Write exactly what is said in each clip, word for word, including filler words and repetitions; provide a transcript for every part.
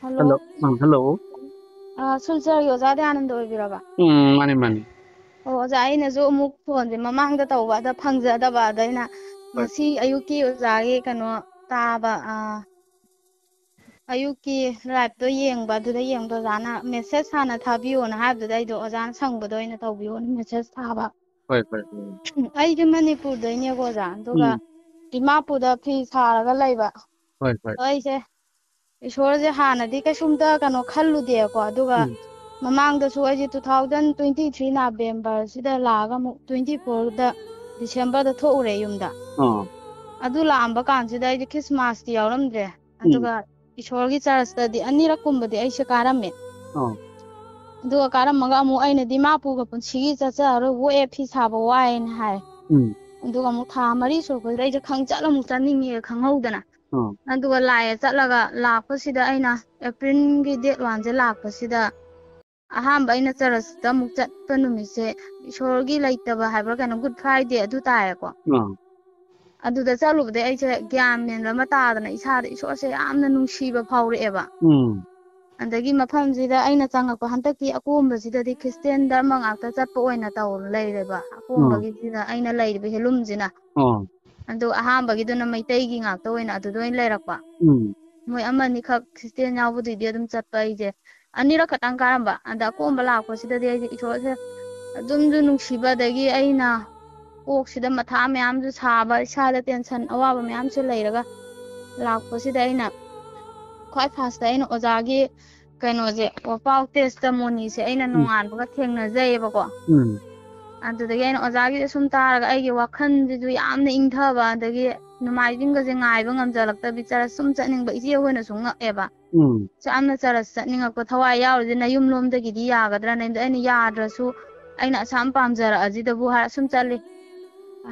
Hello. Hello. ꯑꯥ, hello. ꯑꯥ, ꯁꯤꯜꯆꯔꯒꯤ ꯑꯣꯖꯥ ꯗꯌꯥꯅꯟꯗ ꯑꯣꯏꯕꯤꯔꯕ? ꯎꯝ, ꯃꯥꯅꯤ, ꯃꯥꯅꯤ꯫ ꯑꯣ, ꯑꯣꯖꯥ, ꯑꯩꯅꯁꯨ ꯑꯃꯨꯛ ꯐꯣꯟꯁꯦ ꯃꯃꯥꯡꯗ ꯇꯧꯕ, ꯑꯗ ꯐꯪꯖꯗꯕ, ꯑꯗ ꯑꯩꯅ ꯍꯣꯏ꯫ ꯉꯁꯤ ꯑꯌꯨꯛꯀꯤ ꯑꯣꯖꯥꯒꯤ ꯀꯩꯅꯣ ꯇꯥꯕ, ꯑꯥ, ꯑꯌꯨꯛꯀꯤ liveꯇꯣ ꯌꯦꯡꯕ, ꯑꯗꯨꯗ ꯌꯦꯡꯕꯗ ꯑꯣꯖꯥꯅ message ꯍꯥꯟꯅ ꯊꯥꯕꯤꯌꯣꯅ ꯍꯥꯏꯕꯗꯨꯗ ꯑꯩꯗꯣ ꯑꯣꯖꯥꯅ ꯁꯪꯕꯗꯣ ꯑꯣꯏꯅ ꯇꯧꯕꯤꯌꯣꯅ message ꯊꯥꯕ꯫ ꯍꯣꯏ, ꯍꯣꯏ, ꯍꯣꯏ꯫ ꯑꯩꯁꯦ ꯃꯅꯤꯄꯨꯔꯗꯩꯅꯦꯀꯣ ꯑꯣꯖꯥ, ꯑꯗꯨꯒ ꯎꯝ꯫ ꯗꯤꯃꯥꯄꯨꯔꯗ ꯐꯤ ꯁꯥꯔꯒ ꯂꯩꯕ꯫ ꯍꯣꯏ, ꯍꯣꯏ꯫ ꯑꯗꯣ ꯑꯩꯁꯦ ꯏꯁꯣꯔꯁꯦ ꯍꯥꯟꯅꯗꯤ ꯀꯩꯁꯨꯝꯇ ꯀꯩꯅꯣ ꯈꯜꯂꯨꯗꯦꯀꯣ, ꯑꯗꯨꯒ ꯎꯝ꯫ ꯃꯃꯥꯡꯗꯁꯨ ꯑꯩꯁꯦ two thousand twenty three November ꯁꯤꯗ ꯂꯥꯛꯑꯒ ꯑꯃꯨꯛ twenty fourꯗ Decemberꯗ ꯊꯣꯛꯎꯔꯦ ꯌꯨꯝꯗ꯫ ꯑꯥ꯫ ꯑꯗꯨ ꯂꯥꯛꯑꯝꯕ ꯀꯥꯟꯁꯤꯗ ꯑꯩꯁꯦ Christmasꯇꯤ ꯌꯥꯎꯔꯝꯗ꯭ꯔꯦ, ꯎꯝ꯫ ꯑꯗꯨꯒ ꯏꯁꯣꯔꯒꯤ churchꯇꯗꯤ ꯑꯅꯤꯔꯛ ꯀꯨꯝꯕꯗꯤ ꯑꯩꯁꯦ ꯀꯥꯔꯝꯃꯦ꯫ ꯑꯥ꯫ ꯑꯗꯨꯒ ꯀꯥꯔꯝꯃꯒ ꯑꯃꯨꯛ ꯑꯩꯅ ꯗꯤꯃꯥꯄꯨꯔꯒ ꯄꯨꯟꯁꯤꯒꯤ ꯆꯠꯆꯔꯔꯣꯏ, ꯑꯣꯛꯑꯦ, ꯐꯤ ꯁꯥꯕ ꯋꯥꯏꯅ ꯍꯥꯏ꯫ ꯎꯝ꯫ ꯑꯗꯨꯒ ꯑꯃꯨꯛ ꯊꯥ ꯃꯔꯤ ꯁꯨꯔꯛꯄꯁꯤꯗ ꯑꯩꯁꯦ ꯈꯪꯆꯠ ꯑꯃꯨꯛ ꯆꯠꯅꯤꯡꯉꯦ ꯈꯪꯍꯧꯗꯅ꯫ ꯑꯥ꯫ ꯑꯗꯨꯒ ꯂꯥꯛꯑꯦ, ꯆꯠꯂꯒ ꯂꯥꯛꯄꯁꯤꯗ ꯑꯩꯅ Aprilꯒꯤ date oneꯁꯦ ꯂꯥꯛꯄꯁꯤꯗ ꯑꯍꯥꯟꯕ ꯑꯩꯅ churchꯇ ꯑꯃꯨꯛ ꯆꯠꯄ ꯅꯨꯃꯤꯠꯁꯦ ꯏꯁꯣꯔꯒꯤ ꯂꯩꯇꯕ ꯍꯥꯏꯕ꯭ꯔꯥ ꯀꯩꯅꯣ, Good Friday ꯑꯗꯨ ꯇꯥꯏꯌꯦꯀꯣ꯫ ꯑꯥ꯫ ꯑꯗꯨꯗ ꯆꯠꯂꯨꯕꯗꯩ ꯑꯩꯁꯦ ꯒ꯭ꯌꯥꯟ ꯃꯦꯟ ꯑꯃ ꯇꯥꯗꯅ ꯏꯁꯥꯗ ꯏꯁꯣꯔꯁꯦ ꯌꯥꯝꯅ ꯅꯨꯡꯁꯤꯕ ꯐꯥꯎꯔꯛꯑꯦꯕ꯫ ꯎꯝ꯫ ꯑꯗꯒꯤ ꯃꯐꯝꯁꯤꯗ ꯑꯩꯅ ꯆꯪꯉꯛꯄ ꯍꯟꯗꯛꯀꯤ ꯑꯀꯣꯝꯕꯁꯤꯗꯗꯤ Christian ꯙꯔꯃ ꯉꯥꯛꯇ ꯆꯠꯄ ꯑꯣꯏꯅ ꯇꯧ ꯂꯩꯔꯦꯕ, ꯑꯥ꯫ ꯑꯀꯣꯝꯕꯒꯤꯁꯤꯗ ꯑꯩꯅ ꯂꯩꯔꯤꯕ ꯍꯦꯂꯨꯝꯁꯤꯅ꯫ ꯑꯥ꯫ ꯑꯗꯨ ꯑꯍꯥꯟꯕꯒꯤꯗꯨꯅ ꯃꯩꯇꯩꯒꯤ ꯉꯥꯛꯇ ꯑꯣꯏꯅ ꯑꯗꯨꯗ ꯑꯣꯏꯅ ꯂꯩꯔꯛꯄ꯫ ꯎꯝ꯫ ꯃꯣꯏ ꯑꯃꯅꯤꯈꯛ Christian ꯌꯥꯎꯕꯗꯨꯏꯗꯤ ꯑꯗꯨꯝ ꯆꯠꯄ ꯑꯩꯁꯦ꯫ ꯑꯅꯤꯔꯛ ꯈꯛꯇꯪ ꯀꯥꯔꯝꯕ꯫ ꯑꯗ ꯑꯀꯣꯝꯕ ꯂꯥꯛꯄꯁꯤꯗꯗꯤ ꯑꯩꯁꯦ ꯏꯁꯣꯔꯁꯦ ꯑꯗꯨꯝꯁꯨ ꯅꯨꯡꯁꯤꯕ, ꯑꯗꯒꯤ ꯑꯩꯅ ꯀꯣꯛꯁꯤꯗ ꯃꯊꯥ ꯃꯌꯥꯝꯁꯨ ꯁꯥꯕ, ꯏꯁꯥꯗ tension ꯑꯋꯥꯕ ꯃꯌꯥꯝꯁꯨ ꯂꯩꯔꯒ ꯂꯥꯛꯄꯁꯤꯗ ꯑꯩꯅ ꯈ꯭ꯋꯥꯏ firstꯇ ꯑꯩꯅ ꯑꯣꯖꯥꯒꯤ ꯀꯩꯅꯣꯁꯦ, ꯄꯥꯎ testimonyꯁꯦ ꯑꯩꯅ ꯎꯝ꯫ ꯅꯣꯡꯉꯥꯟꯕꯒ ꯊꯦꯡꯅꯖꯩꯌꯦꯕꯀꯣ꯫ ꯎꯝ꯫ ꯑꯗꯨꯗꯒꯤ ꯑꯩꯅ ꯑꯣꯖꯥꯒꯤꯁꯦ ꯁꯨꯝ ꯇꯥꯔꯒ ꯑꯩꯒꯤ ꯋꯥꯈꯜꯁꯤꯁꯨ ꯌꯥꯝꯅ ꯏꯪꯊꯕ, ꯑꯗꯒꯤ ꯅꯣꯡꯃꯥꯏꯖꯤꯡꯒꯁꯦ ꯉꯥꯏꯕ ꯉꯝꯖꯜꯂꯛꯇꯕꯤ church ꯁꯨꯝ ꯆꯠꯅꯤꯡꯕ, ꯏꯆꯦ ꯍꯣꯏꯅꯁꯨ ꯉꯛꯑꯦꯕ꯫ ꯎꯝ꯫ ꯌꯥꯝꯅ church ꯆꯠꯅꯤꯡꯉꯛꯄ, ꯊꯋꯥꯏ ꯌꯥꯎꯔꯤꯁꯦ ꯅꯌꯨꯝ ꯂꯣꯝꯗꯒꯤꯗꯤ ꯌꯥꯒꯗ꯭ꯔꯥ, ꯅꯌꯨꯝꯗ ꯑꯩꯅ ꯌꯥꯗ꯭ꯔꯁꯨ ꯑꯩꯅ ꯑꯁꯥꯝ ꯄꯥꯝꯖꯔꯛꯑꯁꯤꯗꯕꯨ ꯍꯥꯏꯔ ꯁꯨꯝ ꯆꯠꯂꯤ꯫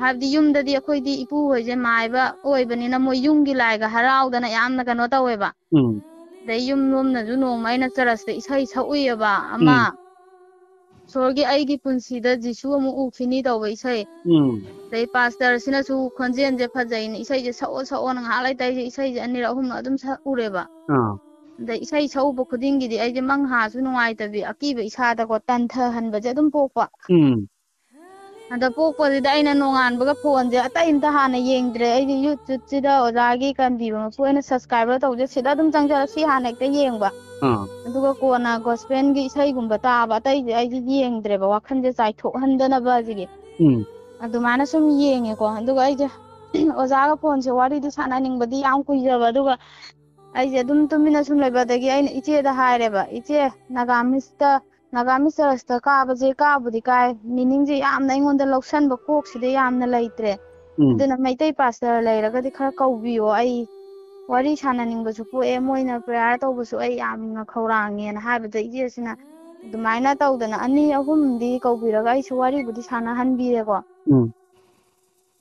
ꯍꯥꯏꯕꯗꯤ ꯌꯨꯝꯗꯗꯤ ꯑꯩꯈꯣꯏꯗꯤ ꯏꯄꯨ ꯍꯣꯏꯁꯦ ꯃꯥꯏꯕ ꯑꯣꯏꯕꯅꯤꯅ ꯃꯣꯏ ꯌꯨꯝꯒꯤ ꯂꯥꯏꯒ ꯍꯔꯥꯎꯗꯅ ꯌꯥꯝꯅ ꯀꯩꯅꯣ ꯇꯧꯋꯦꯕ꯫ ꯎꯝ꯫ ꯑꯗꯩ ꯌꯨꯝ ꯂꯣꯝꯅꯁꯨ ꯅꯣꯡꯃ ꯑꯩꯅ churchꯇ ꯏꯁꯩ ꯁꯛꯎꯏꯌꯦꯕ ꯑꯃ, ꯎꯝ꯫ "ꯏꯁꯣꯔꯒꯤ ꯑꯩꯒꯤ ꯄꯨꯟꯁꯤꯗ ꯖꯤꯁꯨ ꯑꯃꯨꯛ ꯎꯈꯤꯅꯤ" ꯇꯧꯕ ꯏꯁꯩ꯫ ꯎꯝ꯫ ꯑꯗꯩ pastorꯁꯤꯅꯁꯨ ꯈꯣꯟꯖꯦꯜꯁꯦ ꯐꯖꯩꯅ ꯏꯁꯩꯁꯦ ꯁꯛꯑꯣ ꯁꯛꯑꯣꯅ ꯉꯥꯏꯍꯥꯛ ꯂꯩꯇ ꯑꯩꯁꯦ ꯏꯁꯩꯁꯦ ꯑꯅꯤꯔꯛ ꯑꯍꯨꯝꯂꯛ ꯑꯗꯨꯝ ꯁꯛꯎꯔꯦꯕ꯫ ꯑꯥ꯫ ꯑꯗ ꯏꯁꯩ ꯁꯛꯎꯕ ꯈꯨꯗꯤꯡꯒꯤꯗꯤ ꯑꯩꯁꯦ ꯃꯪꯍꯥꯁꯨ ꯅꯨꯡꯉꯥꯏꯇꯕꯤ, ꯑꯀꯤꯕ ꯏꯁꯥꯗꯀꯣ ꯇꯟꯊꯍꯟꯕꯁꯦ ꯑꯗꯨꯝ ꯄꯣꯛꯄ꯫ ꯎꯝ꯫ ꯑꯗ ꯄꯣꯛꯄꯁꯤꯗ ꯑꯩꯅ ꯅꯣꯡꯉꯥꯟꯕꯒ ꯐꯣꯟꯁꯦ ꯑꯇꯩ ꯑꯝꯇ ꯍꯥꯟꯅ ꯌꯦꯡꯗ꯭ꯔꯦ꯫ ꯑꯩꯁꯦ YouTubeꯁꯤꯗ ꯑꯣꯖꯥꯒꯤ ꯀꯟꯕꯤꯕ ꯃꯄꯨ ꯑꯩꯅ subscriber ꯇꯧꯕꯁꯦ ꯁꯤꯗ ꯑꯗꯨꯝ ꯆꯪꯖꯔ ꯁꯤ ꯍꯥꯟꯅ ꯍꯦꯛꯇ ꯌꯦꯡꯕ꯫ ꯑꯥ꯫ ꯑꯗꯨꯒ ꯀꯣꯟꯅ gospelꯒꯤ ꯏꯁꯩꯒꯨꯝꯕ ꯇꯥꯕ, ꯑꯇꯩꯁꯦ ꯑꯩꯁꯦ ꯌꯦꯡꯗ꯭ꯔꯦꯕ, ꯋꯥꯈꯜꯁꯦ ꯆꯥꯏꯊꯣꯛꯍꯟꯗꯅꯕ ꯑꯁꯤꯒꯤ꯫ ꯎꯝ꯫ ꯑꯗꯨꯃꯥꯏꯅ ꯁꯨꯝ ꯌꯦꯡꯉꯦꯀꯣ꯫ ꯑꯗꯨꯒ ꯑꯩꯁꯦ ꯑꯣꯖꯥꯒ ꯐꯣꯟꯁꯦ ꯋꯥꯔꯤꯗꯤ ꯁꯥꯟꯅꯅꯤꯡꯕꯗꯤ ꯌꯥꯝ ꯀꯨꯏꯖꯕ꯫ ꯑꯗꯨꯒ ꯑꯩꯁꯦ ꯑꯗꯨꯝ ꯇꯨꯃꯤꯟꯅ ꯁꯨꯝ ꯂꯩꯕ꯫ ꯑꯗꯒꯤ ꯑꯩꯅ ꯏꯆꯦꯗ ꯍꯥꯏꯔꯦꯕ, "ꯏꯆꯦ, ꯅꯥꯒꯥꯃꯤꯁꯇ, ꯅꯥꯒꯥꯃꯤꯁ ꯆꯔꯆꯇ ꯀꯥꯕꯁꯦ ꯀꯥꯕꯨꯗꯤ ꯀꯥꯏ, meaningꯁꯦ ꯌꯥꯝꯅ ꯑꯩꯉꯣꯟꯗ ꯂꯧꯁꯟꯕ ꯀꯣꯛꯁꯤꯗ ꯌꯥꯝꯅ ꯂꯩꯇ꯭ꯔꯦ꯫ ꯎꯝ꯫ ꯑꯗꯨꯅ ꯃꯩꯇꯩ pastor ꯂꯩꯔꯒꯗꯤ ꯈꯔ ꯀꯧꯕꯤꯌꯣ, ꯑꯩ ꯋꯥꯔꯤ ꯁꯥꯟꯅꯅꯤꯡꯕꯁꯨ ꯄꯣꯛꯑꯦ, ꯃꯣꯏꯅ prayer ꯇꯧꯕꯁꯨ ꯑꯩ ꯌꯥꯝꯅ ꯈꯧꯔꯥꯡꯉꯦꯅ" ꯍꯥꯏꯕꯗ ꯏꯆꯦꯁꯤꯅ ꯑꯗꯨꯃꯥꯏꯅ ꯇꯧꯗꯅ ꯑꯅꯤ ꯑꯍꯨꯝꯗꯤ ꯀꯧꯕꯤꯔꯒ ꯑꯩꯁꯨ ꯋꯥꯔꯤꯕꯨꯗꯤ ꯁꯥꯟꯅꯍꯟꯕꯤꯔꯦꯀꯣ꯫ ꯎꯝ꯫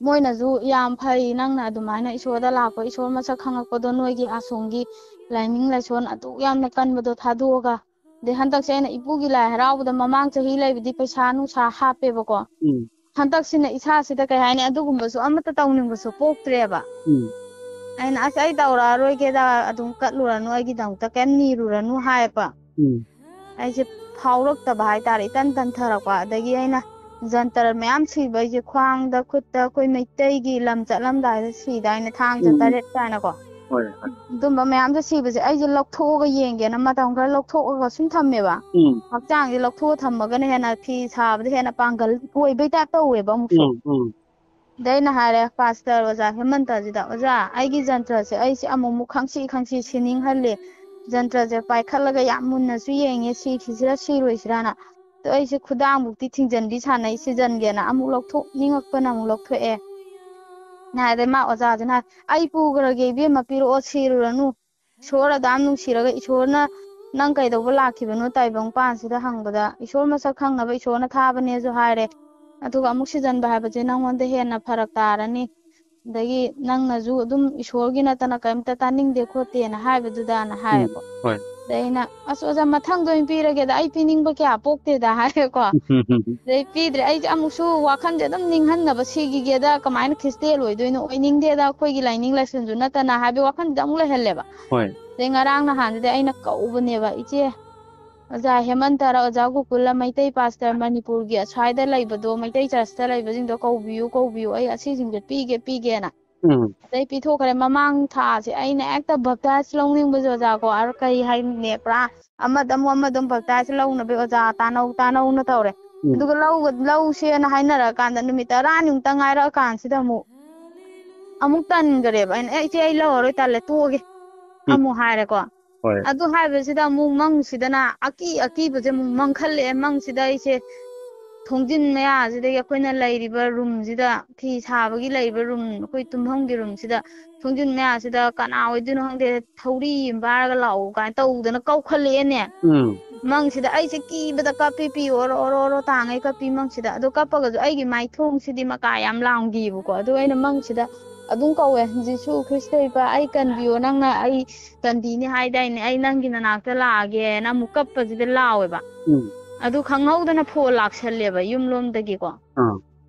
ꯃꯣꯏꯅꯁꯨ "ꯌꯥꯝ ꯐꯩ ꯅꯪꯅ ꯑꯗꯨꯃꯥꯏꯅ ꯏꯁꯣꯔꯗ ꯂꯥꯛꯄ, ꯏꯁꯣꯔ ꯃꯁꯛ ꯈꯪꯉꯛꯄꯗꯣ ꯅꯣꯏꯒꯤ ꯑꯁꯣꯝꯒꯤ ꯂꯥꯏꯅꯤꯡ ꯂꯥꯏꯁꯣꯟ ꯑꯗꯨꯛ ꯌꯥꯝꯅ ꯀꯟꯕꯗꯣ ꯊꯥꯗꯣꯛꯑꯒ", ꯑꯗꯩ ꯍꯟꯗꯛꯁꯦ ꯑꯩꯅ ꯏꯄꯨꯒꯤ ꯂꯥꯏ ꯍꯔꯥꯎꯕꯗ ꯃꯃꯥꯡ ꯆꯍꯤ ꯂꯩꯕꯗꯤ ꯄꯩꯁꯥ ꯅꯨꯡꯁꯥ ꯍꯥꯞꯄꯦꯕꯀꯣ꯫ ꯎꯝ꯫ ꯍꯟꯗꯛꯁꯤꯅ ꯏꯁꯥꯁꯤꯗ ꯀꯩ ꯍꯥꯏꯅꯤ, ꯑꯗꯨꯒꯨꯝꯕꯁꯨ ꯑꯃꯠꯇ ꯇꯧꯅꯤꯡꯕꯁꯨ ꯄꯣꯛꯇ꯭ꯔꯦꯕ꯫ ꯎꯝ꯫ ꯑꯩꯅ, "ꯑꯁ, ꯑꯩ ꯇꯧꯔꯛꯑꯔꯣꯏꯒꯦꯗ, ꯑꯗꯨꯝ ꯀꯠꯂꯨꯔꯅꯨ, ꯑꯩꯒꯤꯗꯃꯛꯇ ꯀꯩꯝ ꯅꯤꯔꯨꯔꯅꯨ" ꯍꯥꯏꯌꯦꯕ꯫ ꯎꯝ꯫ ꯑꯩꯁꯦ ꯐꯥꯎꯔꯛꯇꯕ ꯍꯥꯏꯇꯥꯔꯦ, ꯏꯇꯟ ꯇꯟꯊꯔꯛꯄ꯫ ꯑꯗꯒꯤ ꯑꯩꯅ ꯖꯟꯇꯔ ꯃꯌꯥꯝ ꯁꯤꯕ, ꯑꯩꯁꯦ ꯈ꯭ꯋꯥꯡꯗ, ꯈꯨꯠꯇ, ꯑꯩꯈꯣꯏ ꯃꯩꯇꯩꯒꯤ ꯂꯝ ꯆꯠꯂꯝꯗꯥꯏꯗ ꯁꯤꯗꯥꯏꯅ, ꯊꯥꯡꯖ ꯎꯝ, ꯎꯝ꯫ ꯇꯔꯦꯠ ꯀꯥꯏꯅꯀꯣ꯫ ꯍꯣꯏ, ꯍꯣꯏ꯫ ꯑꯗꯨꯝꯕ ꯃꯌꯥꯝꯗꯣ ꯁꯤꯕꯁꯦ ꯑꯩꯁꯦ ꯂꯧꯊꯣꯛꯑꯒ ꯌꯦꯡꯒꯦꯅ ꯃꯇꯝ ꯈꯔ ꯂꯧꯊꯣꯛꯑꯒ ꯁꯨꯝ ꯊꯝꯃꯦꯕ꯫ ꯎꯝ꯫ ꯍꯛꯆꯥꯡꯁꯦ ꯂꯧꯊꯣꯛꯑ ꯊꯝꯃꯒꯅ ꯍꯦꯟꯅ ꯐꯤ ꯁꯥꯕꯗ ꯍꯦꯟꯅ ꯄꯥꯡꯒꯜ ꯑꯣꯏꯕꯩ ꯇꯥꯏꯞ ꯇꯧꯋꯦꯕ ꯑꯃꯨꯛꯁꯨ꯫ ꯎꯝ, ꯎꯝ꯫ ꯑꯗꯩ ꯑꯩꯅ ꯍꯥꯏꯔꯦ, "ꯄꯥꯁꯇꯔ ꯑꯣꯖꯥ ꯍꯦꯃꯟꯇꯁꯤꯗ, 'ꯑꯣꯖꯥ, ꯑꯩꯒꯤ ꯖꯟꯇ꯭ꯔꯁꯦ ꯑꯩꯁꯦ ꯑꯃꯨꯛꯃꯨꯛ ꯈꯪꯁꯤ ꯈꯪꯁꯤ ꯁꯤꯅꯤꯡꯍꯜꯂꯦ꯫ ꯖꯟꯇ꯭ꯔꯁꯦ ꯄꯥꯏꯈꯠꯂꯒ ꯌꯥꯝ ꯃꯨꯟꯅꯁꯨ ꯌꯦꯡꯉꯦ, ꯁꯤꯈꯤꯁꯤꯔꯥ ꯁꯤꯔꯣꯏꯁꯤꯔꯥꯅ꯫ ꯑꯗꯣ ꯑꯩꯁꯦ ꯈꯨꯗꯥꯡꯃꯨꯛꯇꯤ ꯊꯤꯡꯖꯤꯟꯕꯤ ꯁꯥꯟꯅꯩ, ꯁꯤꯖꯟꯒꯦꯅ ꯑꯃꯨꯛ ꯂꯧꯊꯣꯛꯅꯤꯡꯉꯛꯄꯅ ꯑꯃꯨꯛ ꯂꯧꯊꯣꯛꯑꯦ"꯫ ꯅ ꯍꯥꯏꯔꯦ, ꯃꯥ ꯑꯣꯖꯥꯁꯤꯅ, "ꯑꯩ ꯄꯨꯈ꯭ꯔꯒꯦ ꯏꯕꯦꯝꯃ, ꯄꯤꯔꯛꯑꯣ, ꯁꯤꯔꯨꯔꯅꯨ꯫ ꯏꯁꯣꯔ ꯑꯗꯥꯝ ꯅꯨꯡꯁꯤꯔꯒ ꯏꯁꯣꯔꯅ ꯅꯪ ꯀꯩꯗꯧꯕ ꯂꯥꯛꯈꯤꯕꯅꯣ ꯇꯥꯏꯕꯪ ꯄꯥꯟꯁꯤꯗ?" ꯍꯪꯕꯗ, "ꯏꯁꯣꯔ ꯃꯁꯛ ꯈꯪꯅꯕ ꯏꯁꯣꯔꯅ ꯊꯥꯕꯅꯦꯁꯨ" ꯍꯥꯏꯔꯦ꯫ "ꯑꯗꯨꯒ ꯑꯃꯨꯛ ꯁꯤꯖꯟꯕ ꯍꯥꯏꯕꯁꯦ ꯅꯪꯉꯣꯟꯗ ꯍꯦꯟꯅ ꯐꯔꯛ ꯇꯥꯔꯅꯤ꯫ ꯑꯗꯒꯤ ꯅꯪꯅꯁꯨ ꯑꯗꯨꯝ ꯏꯁꯣꯔꯒꯤ ꯅꯠꯇꯅ ꯀꯔꯤꯝꯇ ꯇꯥꯅꯤꯡꯗꯦ ꯈꯣꯠꯇꯦꯅ ꯍꯥꯏꯕꯗꯨꯗꯅ" ꯎꯝ, ꯍꯥꯏꯌꯦꯀꯣ꯫ ꯍꯣꯏ꯫ ꯑꯗꯩ ꯑꯩꯅ, "ꯑꯁ ꯑꯣꯖꯥ, ꯃꯊꯪꯗ ꯑꯣꯏꯅ ꯄꯤꯔꯒꯦꯗ, ꯑꯩ ꯄꯤꯅꯤꯡꯕ ꯀꯌꯥ ꯄꯣꯛꯇꯦꯗ" ꯍꯥꯏꯔꯦꯀꯣ꯫ ꯑꯗꯩ ꯄꯤꯗ꯭ꯔꯦ꯫ ꯑꯩꯁꯦ ꯑꯃꯨꯛꯁꯨ ꯋꯥꯈꯜꯁꯦ ꯑꯗꯨꯝ ꯅꯤꯡꯍꯟꯅꯕ, ꯁꯤꯈꯤꯒꯦꯗ, ꯀꯃꯥꯏꯅ ꯈ꯭ꯔꯤꯁꯇꯦꯜ ꯑꯣꯏꯗꯣꯏꯅꯣ, ꯑꯣꯏꯅꯤꯡꯗꯦꯗ, ꯑꯩꯈꯣꯏꯒꯤ ꯂꯥꯏꯅꯤꯡ ꯂꯥꯏꯁꯣꯟꯁꯨ ꯅꯠꯇꯅ ꯍꯥꯏꯕꯒꯤ ꯋꯥꯈꯜꯁꯦ ꯑꯃꯨꯛ ꯂꯩꯍꯜꯂꯦꯕ꯫ ꯍꯣꯏ꯫ ꯑꯗꯩ ꯉꯔꯥꯡ ꯅꯍꯥꯟꯁꯤꯗ ꯑꯩꯅ ꯀꯧꯕꯅꯦꯕ, "ꯏꯆꯦ, ꯑꯣꯖꯥ ꯍꯦꯃꯟꯇꯔ, ꯑꯣꯖꯥ ꯒꯣꯀꯨꯜꯂ, ꯃꯩꯇꯩ ꯄꯥꯁꯇꯔ ꯃꯅꯤꯄꯨꯔꯒꯤ ꯑꯁ꯭ꯋꯥꯏꯗ ꯂꯩꯕꯗꯣ, ꯃꯩꯇꯩ ꯆꯔꯆꯇ ꯂꯩꯕꯁꯤꯡꯗꯣ ꯀꯧꯕꯤꯌꯨ, ꯀꯧꯕꯤꯌꯨ, ꯑꯩ ꯑꯁꯤꯁꯤꯡꯁꯦ ꯄꯤꯒꯦ, ꯄꯤꯒꯦꯅ"꯫ ꯎꯝ꯫ ꯑꯗꯩ ꯄꯤꯊꯣꯛꯈ꯭ꯔꯦ꯫ ꯃꯃꯥꯡ ꯊꯥꯁꯦ ꯑꯩꯅ ꯍꯦꯛꯇ ꯕꯞꯇꯥꯏꯁ ꯂꯧꯅꯤꯡꯕꯁꯦ, ꯑꯣꯖꯥ ꯀꯣ, ꯑꯔ-, ꯀꯩ ꯍꯥꯏꯅꯤ, ꯄꯨꯔꯥ ꯑꯃꯗ ꯑꯃꯨꯛ, ꯑꯃꯗ ꯑꯃꯨꯛ ꯕꯞꯇꯥꯏꯁ ꯂꯧꯅꯕ ꯑꯣꯖꯥ ꯇꯥꯅꯧ ꯇꯥꯅꯧꯅ ꯇꯧꯔꯦ꯫ ꯎꯝ꯫ ꯑꯗꯨꯒ ꯂꯧꯒ-, ꯂꯧꯁꯦꯅ ꯍꯥꯏꯅꯔꯀꯥꯟꯗ ꯅꯨꯃꯤꯠ ꯇꯔꯥꯅꯤꯃꯨꯛꯇ ꯉꯥꯏꯔꯛꯑꯀꯥꯟꯁꯤꯗ ꯑꯃꯨꯛ, ꯑꯃꯨꯛ ꯇꯟꯈ꯭ꯔꯦꯕ꯫ ꯑꯩꯅ, "ꯑꯦ, ꯏꯆꯦ, ꯑꯩ ꯂꯧꯔꯔꯣꯏ, ꯇꯜꯂꯦ, ꯇꯣꯛꯑꯒꯦ", ꯎꯝ꯫ ꯑꯃꯨꯛ ꯍꯥꯏꯔꯦꯀꯣ꯫ ꯍꯣꯏ꯫ ꯑꯗꯨ ꯍꯥꯏꯕꯁꯤꯗ ꯑꯃꯨꯛ ꯃꯪꯁꯤꯗꯅ ꯑꯀꯤ ꯑꯀꯤꯕꯁꯦ ꯑꯃꯨꯛ ꯃꯪꯈꯜꯂꯛꯑꯦ꯫ ꯃꯪꯁꯤꯗ ꯑꯩꯁꯦ ꯊꯣꯡꯖꯤꯟ ꯃꯌꯥꯁꯤꯗꯒꯤ, ꯑꯩꯈꯣꯏꯅ ꯂꯩꯔꯤꯕ ꯔꯨꯝꯁꯤꯗ, ꯐꯤ ꯁꯥꯕꯒꯤ ꯂꯩꯔꯤꯕ ꯔꯨꯝ, ꯑꯩꯈꯣꯏ ꯇꯨꯝꯐꯝꯒꯤ ꯔꯨꯝꯁꯤꯗ, ꯊꯣꯡꯖꯤꯟ ꯃꯌꯥꯁꯤꯗ ꯀꯅꯥ ꯑꯣꯏꯗꯣꯏꯅꯣ ꯈꯪꯗꯦ, ꯊꯧꯔꯤ ꯑꯃ ꯄꯥꯏꯔꯒ ꯂꯥꯛꯑꯣ ꯀꯥꯏꯅ ꯇꯧꯗꯅ ꯀꯧꯈꯠꯂꯛꯑꯦꯅꯦ꯫ ꯎꯝ꯫ ꯃꯪꯁꯤꯗ ꯑꯩꯁꯦ ꯀꯤꯕꯗ ꯀꯞꯄꯤ, ꯄꯤ ꯑꯣꯔꯣ ꯑꯣꯔꯣ ꯑꯣꯔꯣ ꯇꯥꯡꯉꯩ ꯀꯞꯄꯤ ꯃꯪꯁꯤꯗ꯫ ꯑꯗꯣ ꯀꯞꯄꯒꯁꯨ ꯑꯩꯒꯤ ꯃꯥꯏꯊꯣꯡꯁꯤꯗꯤ ꯃꯀꯥ ꯌꯥꯝ ꯂꯥꯎꯈꯤꯕꯀꯣ꯫ ꯑꯗꯨ ꯑꯩꯅ ꯃꯪꯁꯤꯗ ꯑꯗꯨꯝ ꯀꯧꯋꯦ, "ꯖꯤꯁꯨ ꯈ꯭ꯔꯤꯁꯇ ꯏꯄꯥ, ꯑꯩ ꯀꯟꯕꯤꯌꯣ, ꯅꯪꯅ ꯑꯩ ꯀꯟꯕꯤꯅꯤ ꯍꯥꯏꯗꯥꯏꯅꯦ, ꯑꯩ ꯅꯪꯒꯤ ꯅꯅꯥꯛꯇ ꯂꯥꯛꯑꯒꯦꯅ" ꯑꯃꯨꯛ ꯀꯞꯄꯁꯤꯗ ꯂꯥꯎꯋꯦꯕ꯫ ꯎꯝ꯫ ꯑꯗꯨ ꯈꯪꯍꯧꯗꯅ ꯐꯣꯟ ꯂꯥꯛꯁꯜꯂꯦꯕ ꯌꯨꯝꯂꯣꯝꯗꯒꯤꯀꯣ꯫ ꯑꯥ꯫